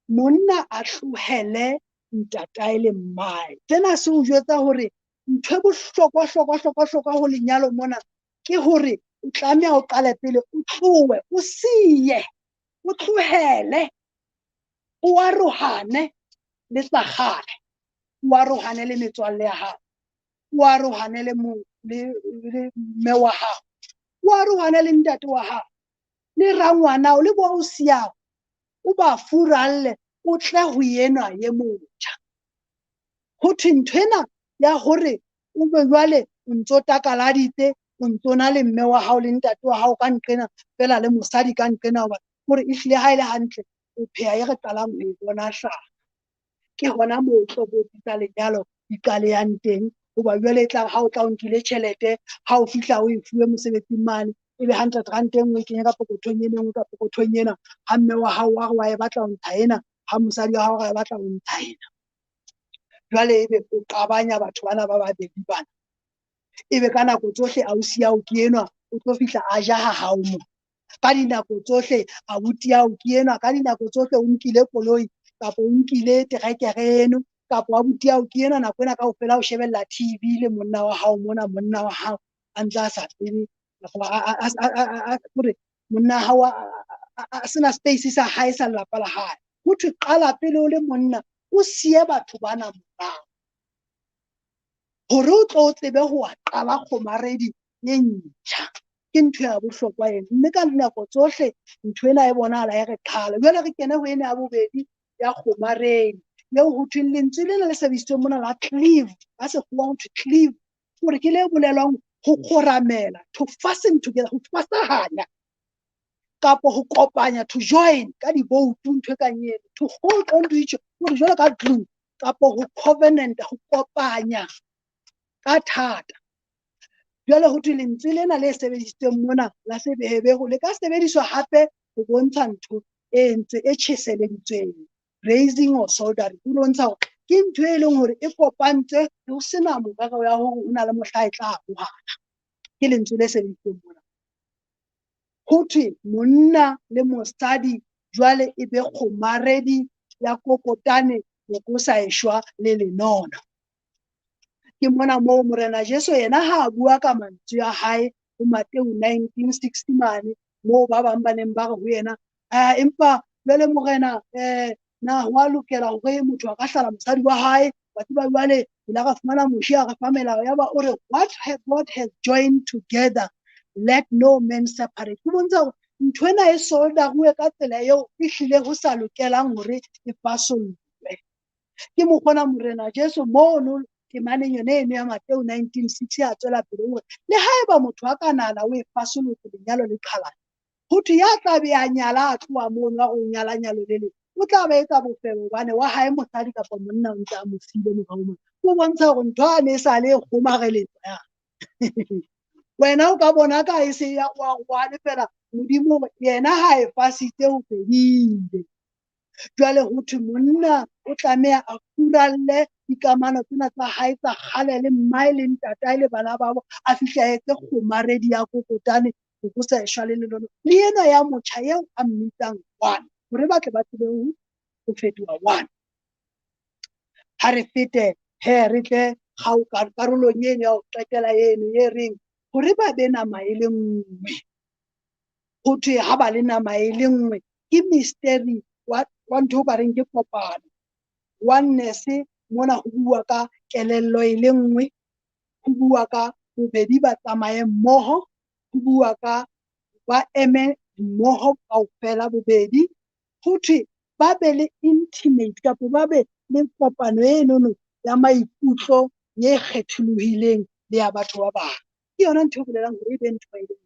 Monna a tlohele ntatae le mmae. Sena se o jwetsa hore ntho e bohlokwa hlokwa hlokwa hlokwa ho lenyalo mona ke hore o tlameha o qale pele o tlohe, o siye, o tlohele, o arohane le tsa kgale, o arohane le metswalle ya hao, o arohane le mme wa hao, o arohane le ntate wa hao, le rangwanao, le bo ausi yao, o ba furalle, o tle ho enwa ye motjha. Ho thwe ntho ena ya hore o be jwale o ntso takaladitse, o ntso na le mme wa hao le ntate wa hao ka nqena fela le mosadi ka nqena, hoba hore ehlile ha e le hantle o pheha e re qalang ho e bona hlaha. Ke hona moo tlokotsi tsa lenyalo di qalehang teng, hoba jwale e tla ha o tla o nkile tjhelete, ha o fihla o e fuwe mosebetsing mane, ebe 100 rand e nngwe e kenya ka pokothong ena, e nngwe ka pokothong ena, ha mme wa hao wa re wa e batla ho ntsha ena, ha mosadi wa hao wa re batla ho ntsha ena. Jwale ebe o qabanya batho bana ba babedi bana. Ebe ka nako tsohle ausi ya hao ke enwa, o tlo fihla a ja ha hao mo. Ka dinako tsohle abuti ya hao ke enwa, ka dinako tsohle o nkile koloi kapa o nkile terekere eno, kapa abuti ao ke ena nako ena kaofela o shebella TV le monna wa hao mona, monna wa hao a ntse a sa tsebe hore monna hao a sena space sa hae sa lelapa la hae. Ho thwe qala pele o le monna, o siye batho bana morao hore o tlo o tsebe ho wa qala kgomaredi e ntjha. Ke ntho ya bohlokwa ena, mme ka dinako tsohle ntho ena e bonahala e re qhala. Jwale re kene ho ena ya bobedi ya kgomaredi, eo ho thweng lentswe lena le sebedisitsweng mona la cleave, ka sekgowa ho thwe cleave, hore ke le bolelwang ho kgoramela, to fasten together, ho fasahanya kapa ho kopanya, to join ka diboutu, ntho e kang eno, to hold on to each other, hore jwalo ka glue, kapa ho covenant, ho kopanya ka thata. Jwale ho thwe lentswe lena le sebedisitsweng mona la Seheberu le ka sebediswa hape ho bontsha ntho e ntse e tjheseleditsweng, raising or soldering, ho bontsha hore ke ntho e leng hore e kopantswe ho sena morero ya hore ho na le mohla e tla arohana. Ke lentswe le sebedisitsweng mona. Ho thwe monna le mosadi jwale e be kgomaredi ya kokotane boko sa eshwa le lenono. Ke mona moo Morena Jesu yena ha a bua ka mantswe a hae ho Mateu 19:60 mane, moo ba bang ba neng ba re ho yena, empa jwale Morena, na ho a lokela hore motho a ka hlala mosadi wa hae? Wa tseba jwale re la ra fumana Moshe a re fa melao, ya ba o re, what God has joined together, let no man separate. Ho bontsha hore ntho ena e soldaruwe ka tsela eo e hlile ho sa lokelang hore e fasollwe. Ke mokgona Morena Jesu mono temaneng yone eno ya Mateu 19:6 a tswela pele hore le haeba motho a ka nahana o e fasolotse lenyalo le qhalane, ho thwe ya tla be a nyala a tloha mono a re o nyala nyalo le leng, o tla ba etsa bofebe hobane wa hae mosadi kapa monna o ntse a mo siile morao mona. Ho bontsha hore ntho a ne e sa le e kgomareletswa ya. Wena o ka bona ka e se ya roaroane fela, Modimo yena ha e fasitse ho fedile. Jwale ho thwe monna o tlameha a furalle dikamano tsena tsa hae tsa kgale le mmae le ntatae le bana babo, a fihle a etse kgomaredi ya kokotane ho sa eshwa le lenono le ena ya motjha eo a mmitsang one, hore ba tle ba tsebe ho fetoha one. Ha re fete he re tle karolong eno ya ho qetela eno e reng hore ba be nama e le nngwe. Ho thwe ha ba le nama e le nngwe ke mystery wa ntho o ka reng ke kopano. Oneness mona ho bua ka kelello e le nngwe, ho bua ka bobedi ba tsamaye mmoho, ho bua ka ba eme mmoho kaofela bobedi. Ho thwe ba be le intimate kapa ba be le kopano enono ya maikutlo e kgetholohileng le ya batho ba bang. Ke yona ntho e bolelang hore e be ntho e le nngwe.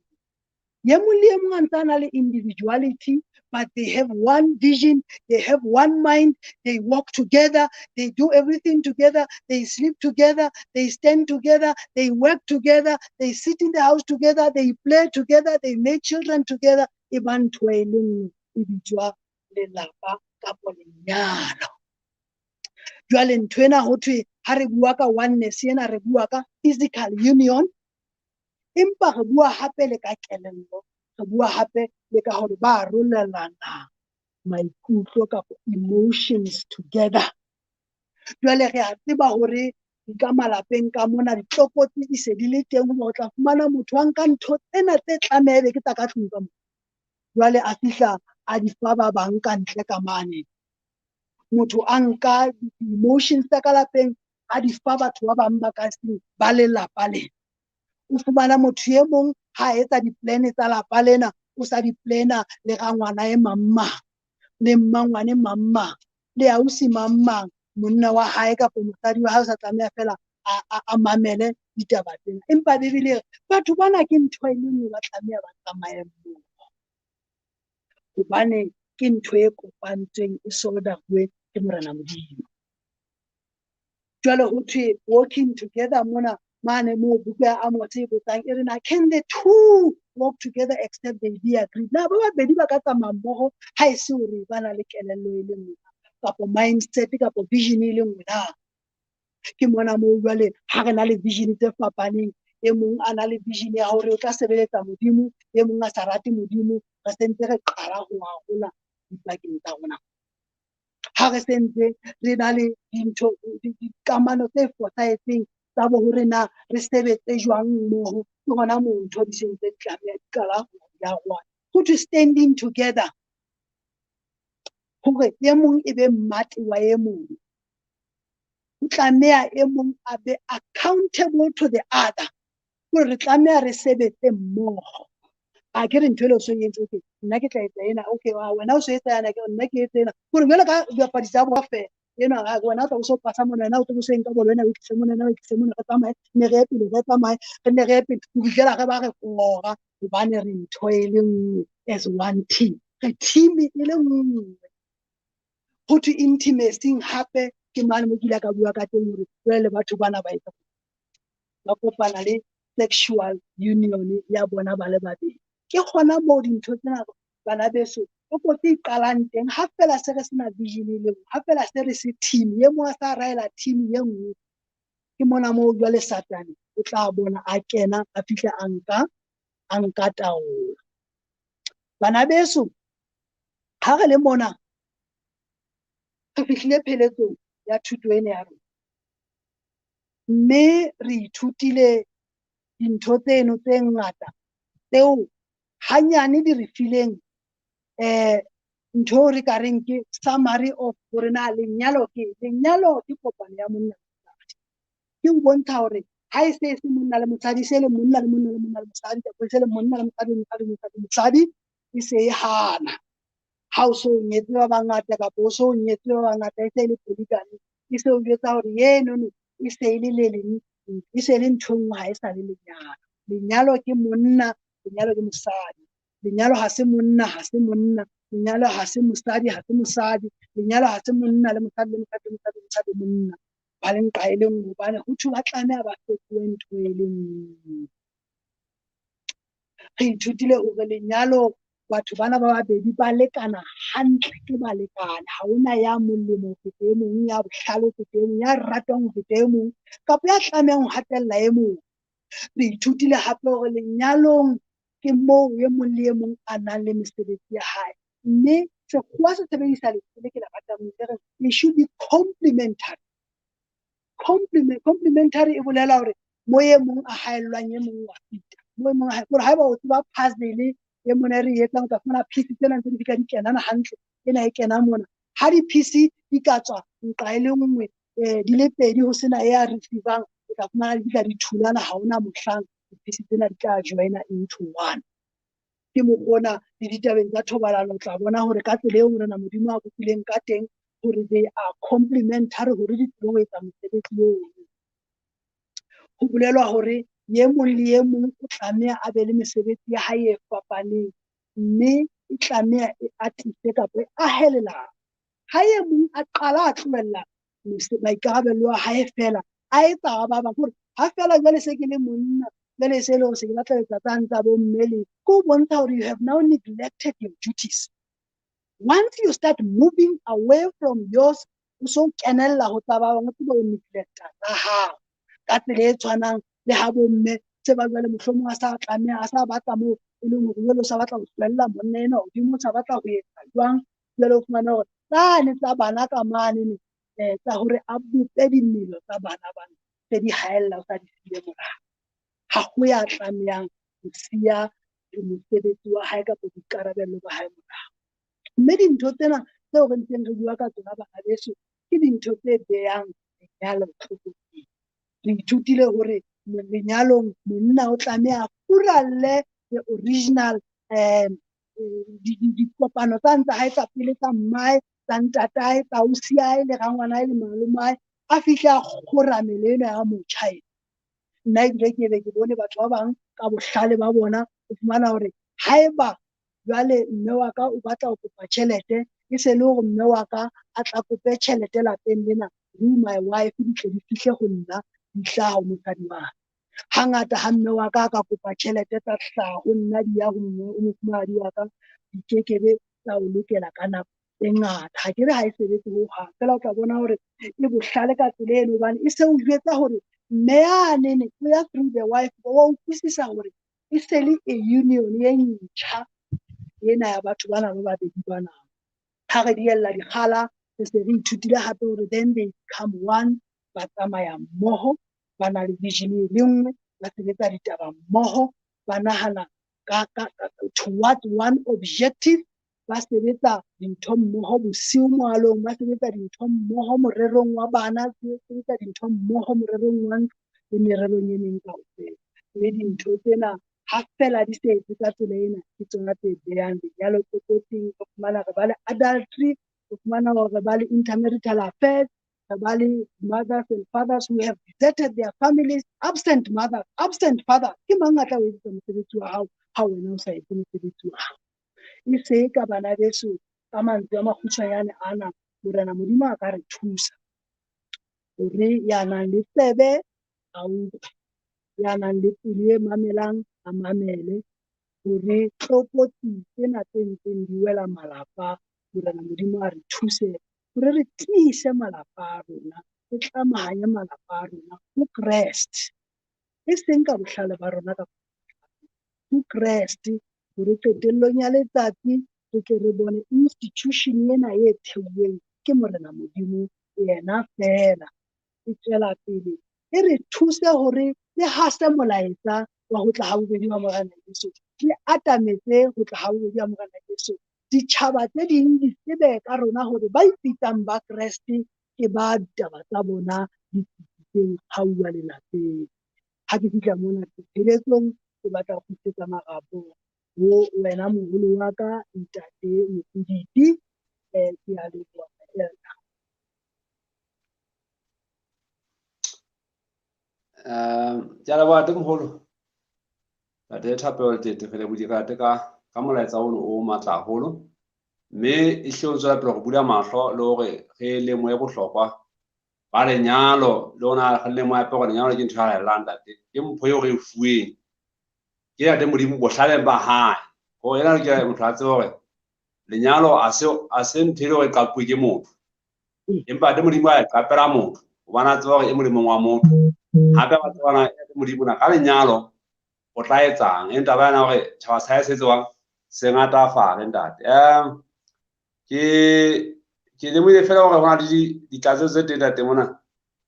E mong le e mong a ntse a na le individuality, but they have one vision, they have one mind, they work together, they do everything together, they sleep together, they stand together, they work together, they sit in the house together, they play together, they make children together. E ba ntho e le nngwe e bitswa lelapa kapa lenyalo. Jwale ntho ena ho thwe ha re bua ka oneness ena re bua ka physical union, empa re bua hape le ka kelello, re bua hape le ka hore ba arolelana maikutlo kapa emotions together. Jwale re a tseba hore ka malapeng ka mona ditlokotsi di se di le teng, hoba o tla fumana motho a nka ntho tsena tse tlameha ebe ke tsa ka tlung ka mona. Jwale a fihla a di fa ba bang ka ntle ka mane. Motho a nka emotions tsa ka lapeng a di fa batho ba bang ba ka seng ba lelapa lena. O fumana motho e mong ha etsa di-plan tsa lapa lena, o sa di-planner le rangwana e mang mang, le mmangwane mang mang, le ausi mang mang, monna wa hae kapa mosadi wa hae o sa tlameha fela a mamele ditaba tsena. Empa Bibele e re batho bana ke ntho e le nngwe, ba tlameha ba tsamaye mmoho, hobane ke ntho e kopantsweng e soldaruwe ke Morena Modimo. Jwale ho thwe walking together mona mane moo buka ya Amos e botsang e re na can the two walk together except they be agreed? Na ba babedi ba ka tsamaya mmoho ha e se hore ba na le kelello e le nngwe kapa mindset kapa vision e le nngwe na? Ke mona moo jwale ha re na le vision tse fapaneng, e mong a na le vision ya hore o tla sebeletsa Modimo, e mong a sa rate Modimo, re sentse re qala ho arola dipakeng tsa rona. Ha re sentse re na le dintho dikamano tse fosahetseng tsa bo hore na re sebetse jwang mmoho, ke hona moo ntho di sentse di tlameha di qala ya rona. Ho thwe standing together, hore e mong e be mmate wa e mong. O tlameha e mong a be accountable to the other, hore re tlameha re sebetse mmoho. A ke re ntho e le o so entse, okay, nna ke tla etsa ena, okay, wena o so etsa yana, ke nna ke etse ena. Hore jwalo ka dibapadi tsa bolo feela, enwa wena o tla o so pasa mona, wena o tlo so nka bolo, wena o tlise mona, wena o tlise mona, re tsamaye, ne re ye pele, re tsamaye, re ne re ye pele, ho fihlela re ba re kora, hobane re ntho e le nngwe as one team. Re team e le nngwe. Ho thwe intimacy hape ke mane mo ke ile ka bua ka teng hore jwale le batho bana ba etsa ba kopana le sexual union ya bona ba le babedi. Ke hona moo dintho tsena bana beso o kotsi e qalang teng. Ha fela se re sena vision e le nngwe, ha fela se re se team e mong a sa raela team e nngwe, ke mona moo jwale Satane o tla bona a kena a fihla a nka taolo. Bana beso, ha re le mona re fihlile pheletsong ya thuto ena ya rona, mme re ithutile dintho tseno tse ngata tseo hanyane di re fileng ntho re ka reng ke summary of hore na lenyalo ke lenyalo ke kopano ya monna le mosadi. Ke ho bontsha hore ha e se se monna le mosadi, se le monna le monna le monna le mosadi, kapa se le monna le mosadi, mosadi, mosadi, mosadi, e se e hana. Ha o so nyetse ba bangata kapa o so nyetse ba bangata, e se e le polygamy, e se o jwetsa hore enono e se e le le leng, e se le ntho e nngwe, ha e sa le lenyalo. Lenyalo ke monna, lenyalo ke mosadi. Lenyalo ha se monna, ha se monna. Lenyalo ha se mosadi, ha se mosadi. Lenyalo ha se monna le mosadi le mosadi le mosadi le mosadi le monna. Ba le nqa e le nngwe, hobane ho thwe ba tlameha ba fetohe ntho e le nngwe. Re ithutile hore lenyalo batho bana ba babedi ba lekana hantle, ke balekane. Ha hona ya molemo ho feta e mong, ya bohlale ho feta e mong, ya ratwang ho feta e mong, kapa ya tlamehang ho hatella e mong. Re ithutile hape hore lenyalong ke moo e mong le e mong a nang le mesebetsi ya hae, mme sekgowa se sebedisa lentswe le ke le ratang le reng it should be complementary. Complementary e bolela hore mo e mong a haellwang e mong wa fita, mo e mong a hore haeba o tseba puzzle e mona re etsang, o tla fumana piece tsena ntse di fihla di kenana hantle, ena e kena mona. Ha di-piece di ka tswa nqa e le nngwe, di le pedi ho sena e a receive-ang, o tla fumana di fihla di thulana, ha hona mohlang di-piece tsena di tla join-a into one. Ke mokgona le ditabeng tsa thobalano o tla bona hore ka tsela eo Morena Modimo a bopileng ka teng hore they are complementary hore di tsebe ho etsa mosebetsi oo. Ho bolelwa hore e mong le e mong o tlameha a be le mesebetsi ya hae e fapaneng, mme e tlameha e atise kapa e ahe lelapa. Ha e mong a qala a tlohella maikarabelo a hae fela, a etsa ba bang, hore ha fela jwale se ke le monna, jwale se le hore se ke batla ho etsa tsane tsa bo mme le, ke ho bontsha hore you have now neglected your duties. Once you start moving away from yours, o so kenella ho tsa ba bang, o tsebe ho neglecta tsa hao. Ka tsela e tshwanang le ha bo mme se ba jwale mohlomong a sa tlameha, a sa batla moo e leng hore jwale o sa batla ho tswella monna enwa hodimo, o sa batla ho etsa jwang, jwale o fumana hore tsane tsa bana ka mane tsa hore a bope dimelo tsa bana bana tse di haella o sa di siile morao. Ha ho ya tlamehang ho siya mosebetsi wa hae kapa boikarabelo ba hae morao. Mme dintho tsena tseo re ntseng re bua ka tsona bana beso ke dintho tse behang lenyalo tlokotsing. Re ithutile hore lenyalong monna o tlameha a furalle the original dikopano tsa ntsa hae tsa pele tsa mmae, tsa ntatae, tsa ausiae le rangwanae le malomae, a fihle a kgora mmele ena ya motjha ena. Nna ebile ke be ke bone batho ba bang ka bohlale ba bona, o fumana hore haeba jwale mme wa ka o batla ho kopa tjhelete, e se le hore mme wa ka a tla kope tjhelete lapeng lena, through my wife, di tle di fihle ho nna, di hlaha ho mosadi wa ka. Hangata ha mme wa ka a ka kopa tjhelete tsa hlaha ho nna di ya ho mme o mofumahadi wa ka, di kekebe tsa o lokela ka nako e ngata. Ha ke re ha e sebetse ho hang, feela o tla bona hore e bohlale ka tsela eno, hobane e se o jwetsa hore mme yane ne o ya through the wife, wa utlwisisa hore e se le a union e ntjha ena ya batho bana ba babedi bana. Ha re diella dikgala, Re se re ithutile hape hore then they become one, ba tsamaya mmoho, ba na le vision e le nngwe, ba sebetsa ditaba mmoho, ba nahana ka towards one objective, ba sebetsa dintho mmoho bosiu moalong, ba sebetsa dintho mmoho morerong wa bana, ba sebetsa dintho mmoho morerong wa ntlo le mererong e meng kaofela. Mme dintho tsena ha fela di se etse ka tsela ena, ke tsona tse behang lenyalo tlokotsing. Re fumana re ba le adultery, re fumana hore re ba le intermarital affairs, re ba le mothers and fathers who have deserted their families, absent mothers, absent fathers. Ke mang a tla o etsetsa mosebetsi wa hao ha wena o sa etse mosebetsi wa hao? E se ka bana beso, ka mantswe a makgutshwanyane ana, Morena Modimo a ka re thusa hore ya nang le tsebe a utlwe, ya nang le pelo e mamelang a mamele, hore tlokotsi tsena tse ntseng di wela malapa, Morena Modimo a re thuse hore re tiise malapa a rona, re tlamahanye malapa a rona ho Kreste, e seng ka bohlale ba rona kapa ho Kreste, hore qetellong ya letsatsi re tle re bone institution ena e theuweng ke Morena Modimo yena feela e tswela pele, e re thuse hore re hase molaetsa wa ho tla ha bobedi wa Morena Jesu, re atametse ho tla ha bobedi wa Morena Jesu. Ditjhaba tse ding di tsebe ka rona hore ba ipitsang ba Kreste ke ba ditaba tsa bona di tsitsitseng ha uwa lelapeng. Ha ke fihla mona pheletsong, ke batla ho kgutlisetsa marapo ho wena moholo wa ka, Ntate Mokuditi. Ke a leboha. Ke a leboha, Ntate moholo. Ntate Thapelo Tete, re lebohile ka ntate ka molaetsa ono o matla haholo. Mme e hle o tswela pele go bula mahlo le hore re lemohe bohlokwa ba lenyalo, le hona re lemohe hape hore lenyalo ke ntho e halalelang, ntate. Ke mpho eo re e fuweng ke ntate Modimo bohlaleng ba hae. Hore ena ke motho a tsebe hore lenyalo a se ntho e le hore e qapuwe ke motho, empa ntate Modimo a e qapela motho hobane a tseba hore e molemong wa motho. Hape ba tseba na ntate Modimo na ka lenyalo o tla etsang. E taba yana hore tjhaba sa hae se tsewang se ngatafale, ntate. Ke lemohile fela hore hona le ditlatsetso tse teng, ntate, mona.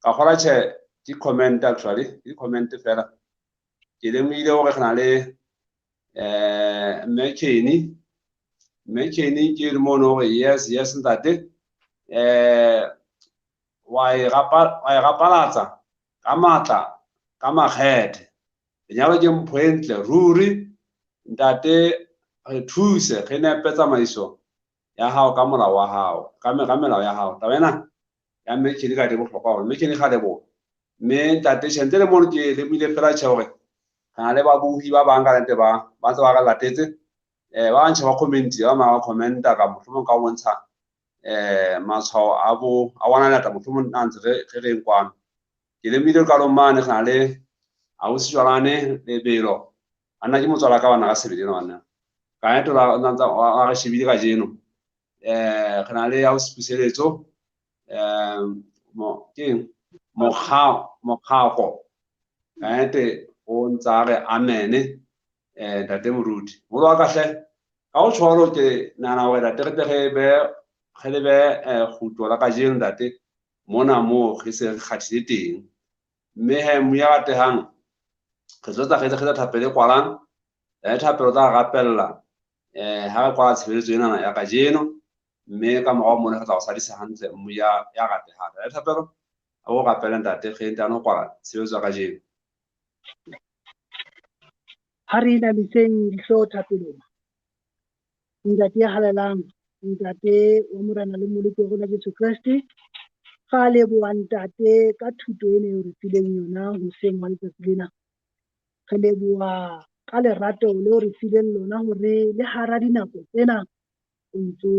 Ka kgola tjhe, ke comment actually, ke comment fela. Ke lemohile hore re na le Mme Kenny. Mme Kenny ke le mono hore yes, yes ntate. Wa e rapalatsa ka matla, ka makgethe. Lenyalo ke mpho e ntle ruri, ntate, re thuse re nepe tsamaiso ya hao ka molao wa hao, ka melao ya hao. Taba ena ya Mme Kenny ka di bohlokwa haholo. Mme Kenny ga leboha. Mme ntate tjhe, ntle le mono ke lemohile fela tjhe hore re na le babohi ba bang ka nnete ba ntse ba re latetse. Ba bang tjhe ba comment-ile, ba bang ba comment-a ka mohlomong ka ho bontsha matshwao a bo a bona lata mohlomong a ntse re reng kwano. Ke lemohile qalong mane re na le ausi Jwalane Lebelo. A nna ke motswala ka bana ka sebele ena banna. Ka nnete o re shebile kajeno. Re na le ausi Puseletso, ke Mokgako. Ka nnete o ntsa re amene, ntate moruti. Moholo wa ka hle, ka ho tjholo ke nahana hore ntate re tle re be re lebe kgutlo la kajeno ntate mona moo re se re kgathile teng. Mme he moya ratehang re tlo tla re etsa thapelo e kwalang, thapelo tla rapella ha re kwala tshebeletso ena ya kajeno, mme ka morao mona re tla o sadisa hantle moya ya ratehang. Thapelo a o rapele ntate re ntano kwala tshebeletso ya kajeno. Ha re inamiseng dihlooho thapelong. Ntate ya halalelang, Ntate wa Morena le Mmoloki wa rona Jesu Kreste, ra leboha ntate ka thuto ena eo re fileng yona hoseng wa letsatsi lena. Re leboha ka lerato leo re fileng lona hore le hara dinako tsena o ntso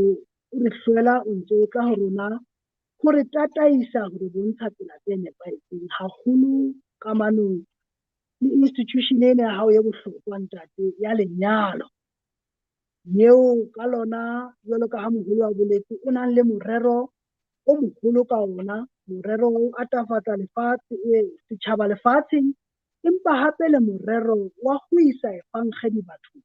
o re hlwela, o ntso o tla ho rona ho re tataisa, ho re bontsha tsela tse nepahetseng haholo kamanong le institution ena ya hao e bohlokwa ntate ya lenyalo, eo ka lona jwalo ka ha moholo a boletse o nang le morero o moholo ka ona, morero wa ho atafatsa lefatshe, setjhaba lefatsheng, empa hape le morero wa ho isa efankgedi bathong,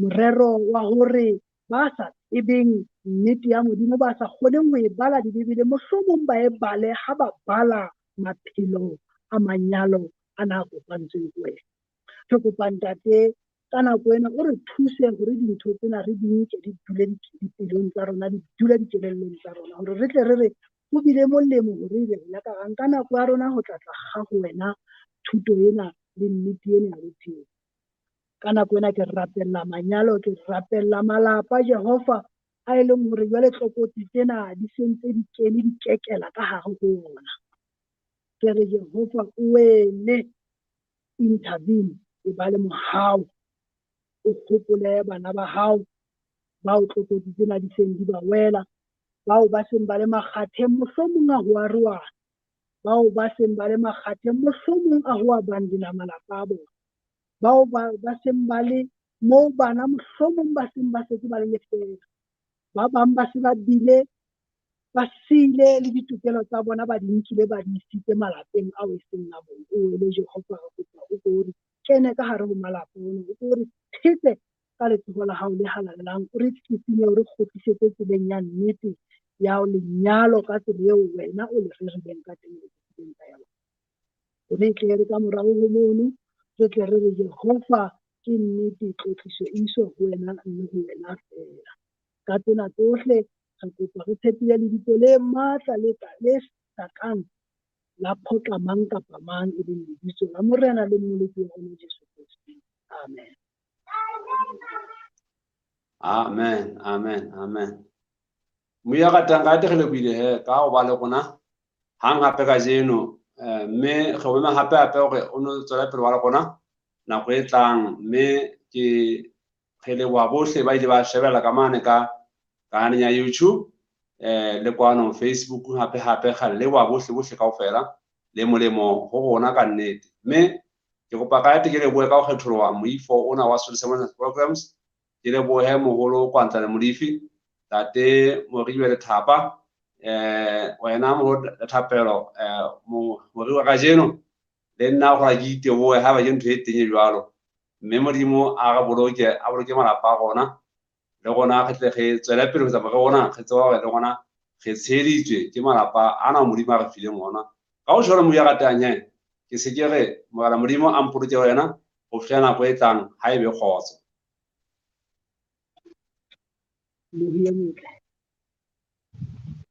morero wa hore ba sa tsebeng nnete ya Modimo, ba sa kgoneng ho e bala dibibele, mohlomong ba e bale ha ba bala maphelo a manyalo a na kopantsweng ke wena. Re kopa Ntate ka nako ena o re thuse hore dintho tsena re di nke di dule dipelong tsa rona, di dule dikelellong tsa rona, hore re tle re re ho bile molemo hore ebe re ka ra nka nako ya rona ho tla tla kga ho wena thuto ena le nnete ena ya bophelo. Ka nako ena ke rapella manyalo, ke rapella malapa, Jehova, a e leng hore jwale tlokotsi tsena di sentse di kene di kekela ka hare ho ona. Ke re Jehova o wele, intervene, e ba le mohau, o hopole bana ba hao bao tlokotsi tsena di seng di ba wela, bao ba seng ba le makgatheng mohlomong a ho arohana, bao ba seng ba le makgatheng mohlomong a ho abandona malapa a bona, bao ba seng ba le moo bana mohlomong ba seng ba setse ba le lefeela, ba bang ba se ba bile ba siile le ditokelo tsa bona ba di nkile ba di isitse malapeng ao e seng a bona. O wele Jehova, re kopa o ko re kene ka hare ho malapa ona, o ko re thetse ka letsoho la hao le halalelang, o re tsisinye, o re kgutlisetse tseleng ya nnete ya lenyalo ka tsela eo wena o le rerileng ka teng, o le ka yona. Hore e tle re ka morao ho mono re tle re re Jehova ke nnete, tlotliso e iswe ho wena mme ho wena feela. Ka tsena tsohle re kopa re tshepile lebitso le matla le le sa kang la phoqa mang kapa mang, e leng lebitso la Morena le Mmoloki wa rona Jesu Kreste. Amen. Amen, amen, amen. Moya ratang ka re lebohile he ka ho ba le rona hang hape kajeno, mme re o mema hape hape hore o no tswela pele wa le rona nako e tlang, mme ke re leboha bohle ba ile ba shebella ka mane ka kaneng ya YouTube, le kwano Facebook hape hape. Ga leboha bohle bohle kaofela le molemo ho rona ka nnete. Mme ke kopa ka ete ke lebohe ka ho kgetholoha moifo ona wa Social Services Programs, ke lebohe moholo Kwantlane Molefi, Ntate Moribe Lethapa, wena moholo Thapelo, morui wa kajeno, le nna gore ke itebohe ha ba ke ntho e teng e jwalo. Mme Modimo a re boloke, a boloke malapa a rona, le rona re tle re tswele pele ho tsamaya re rona, re tseba hore le rona re tsheheditswe ke malapa ana Modimo a re fileng ona. Ka ho jwalo Modimo a ratang he, ke se ke re Morena Modimo a mpoloke wena ho fihlela nako e tlang, ha e be kgotso. Mohi e motle.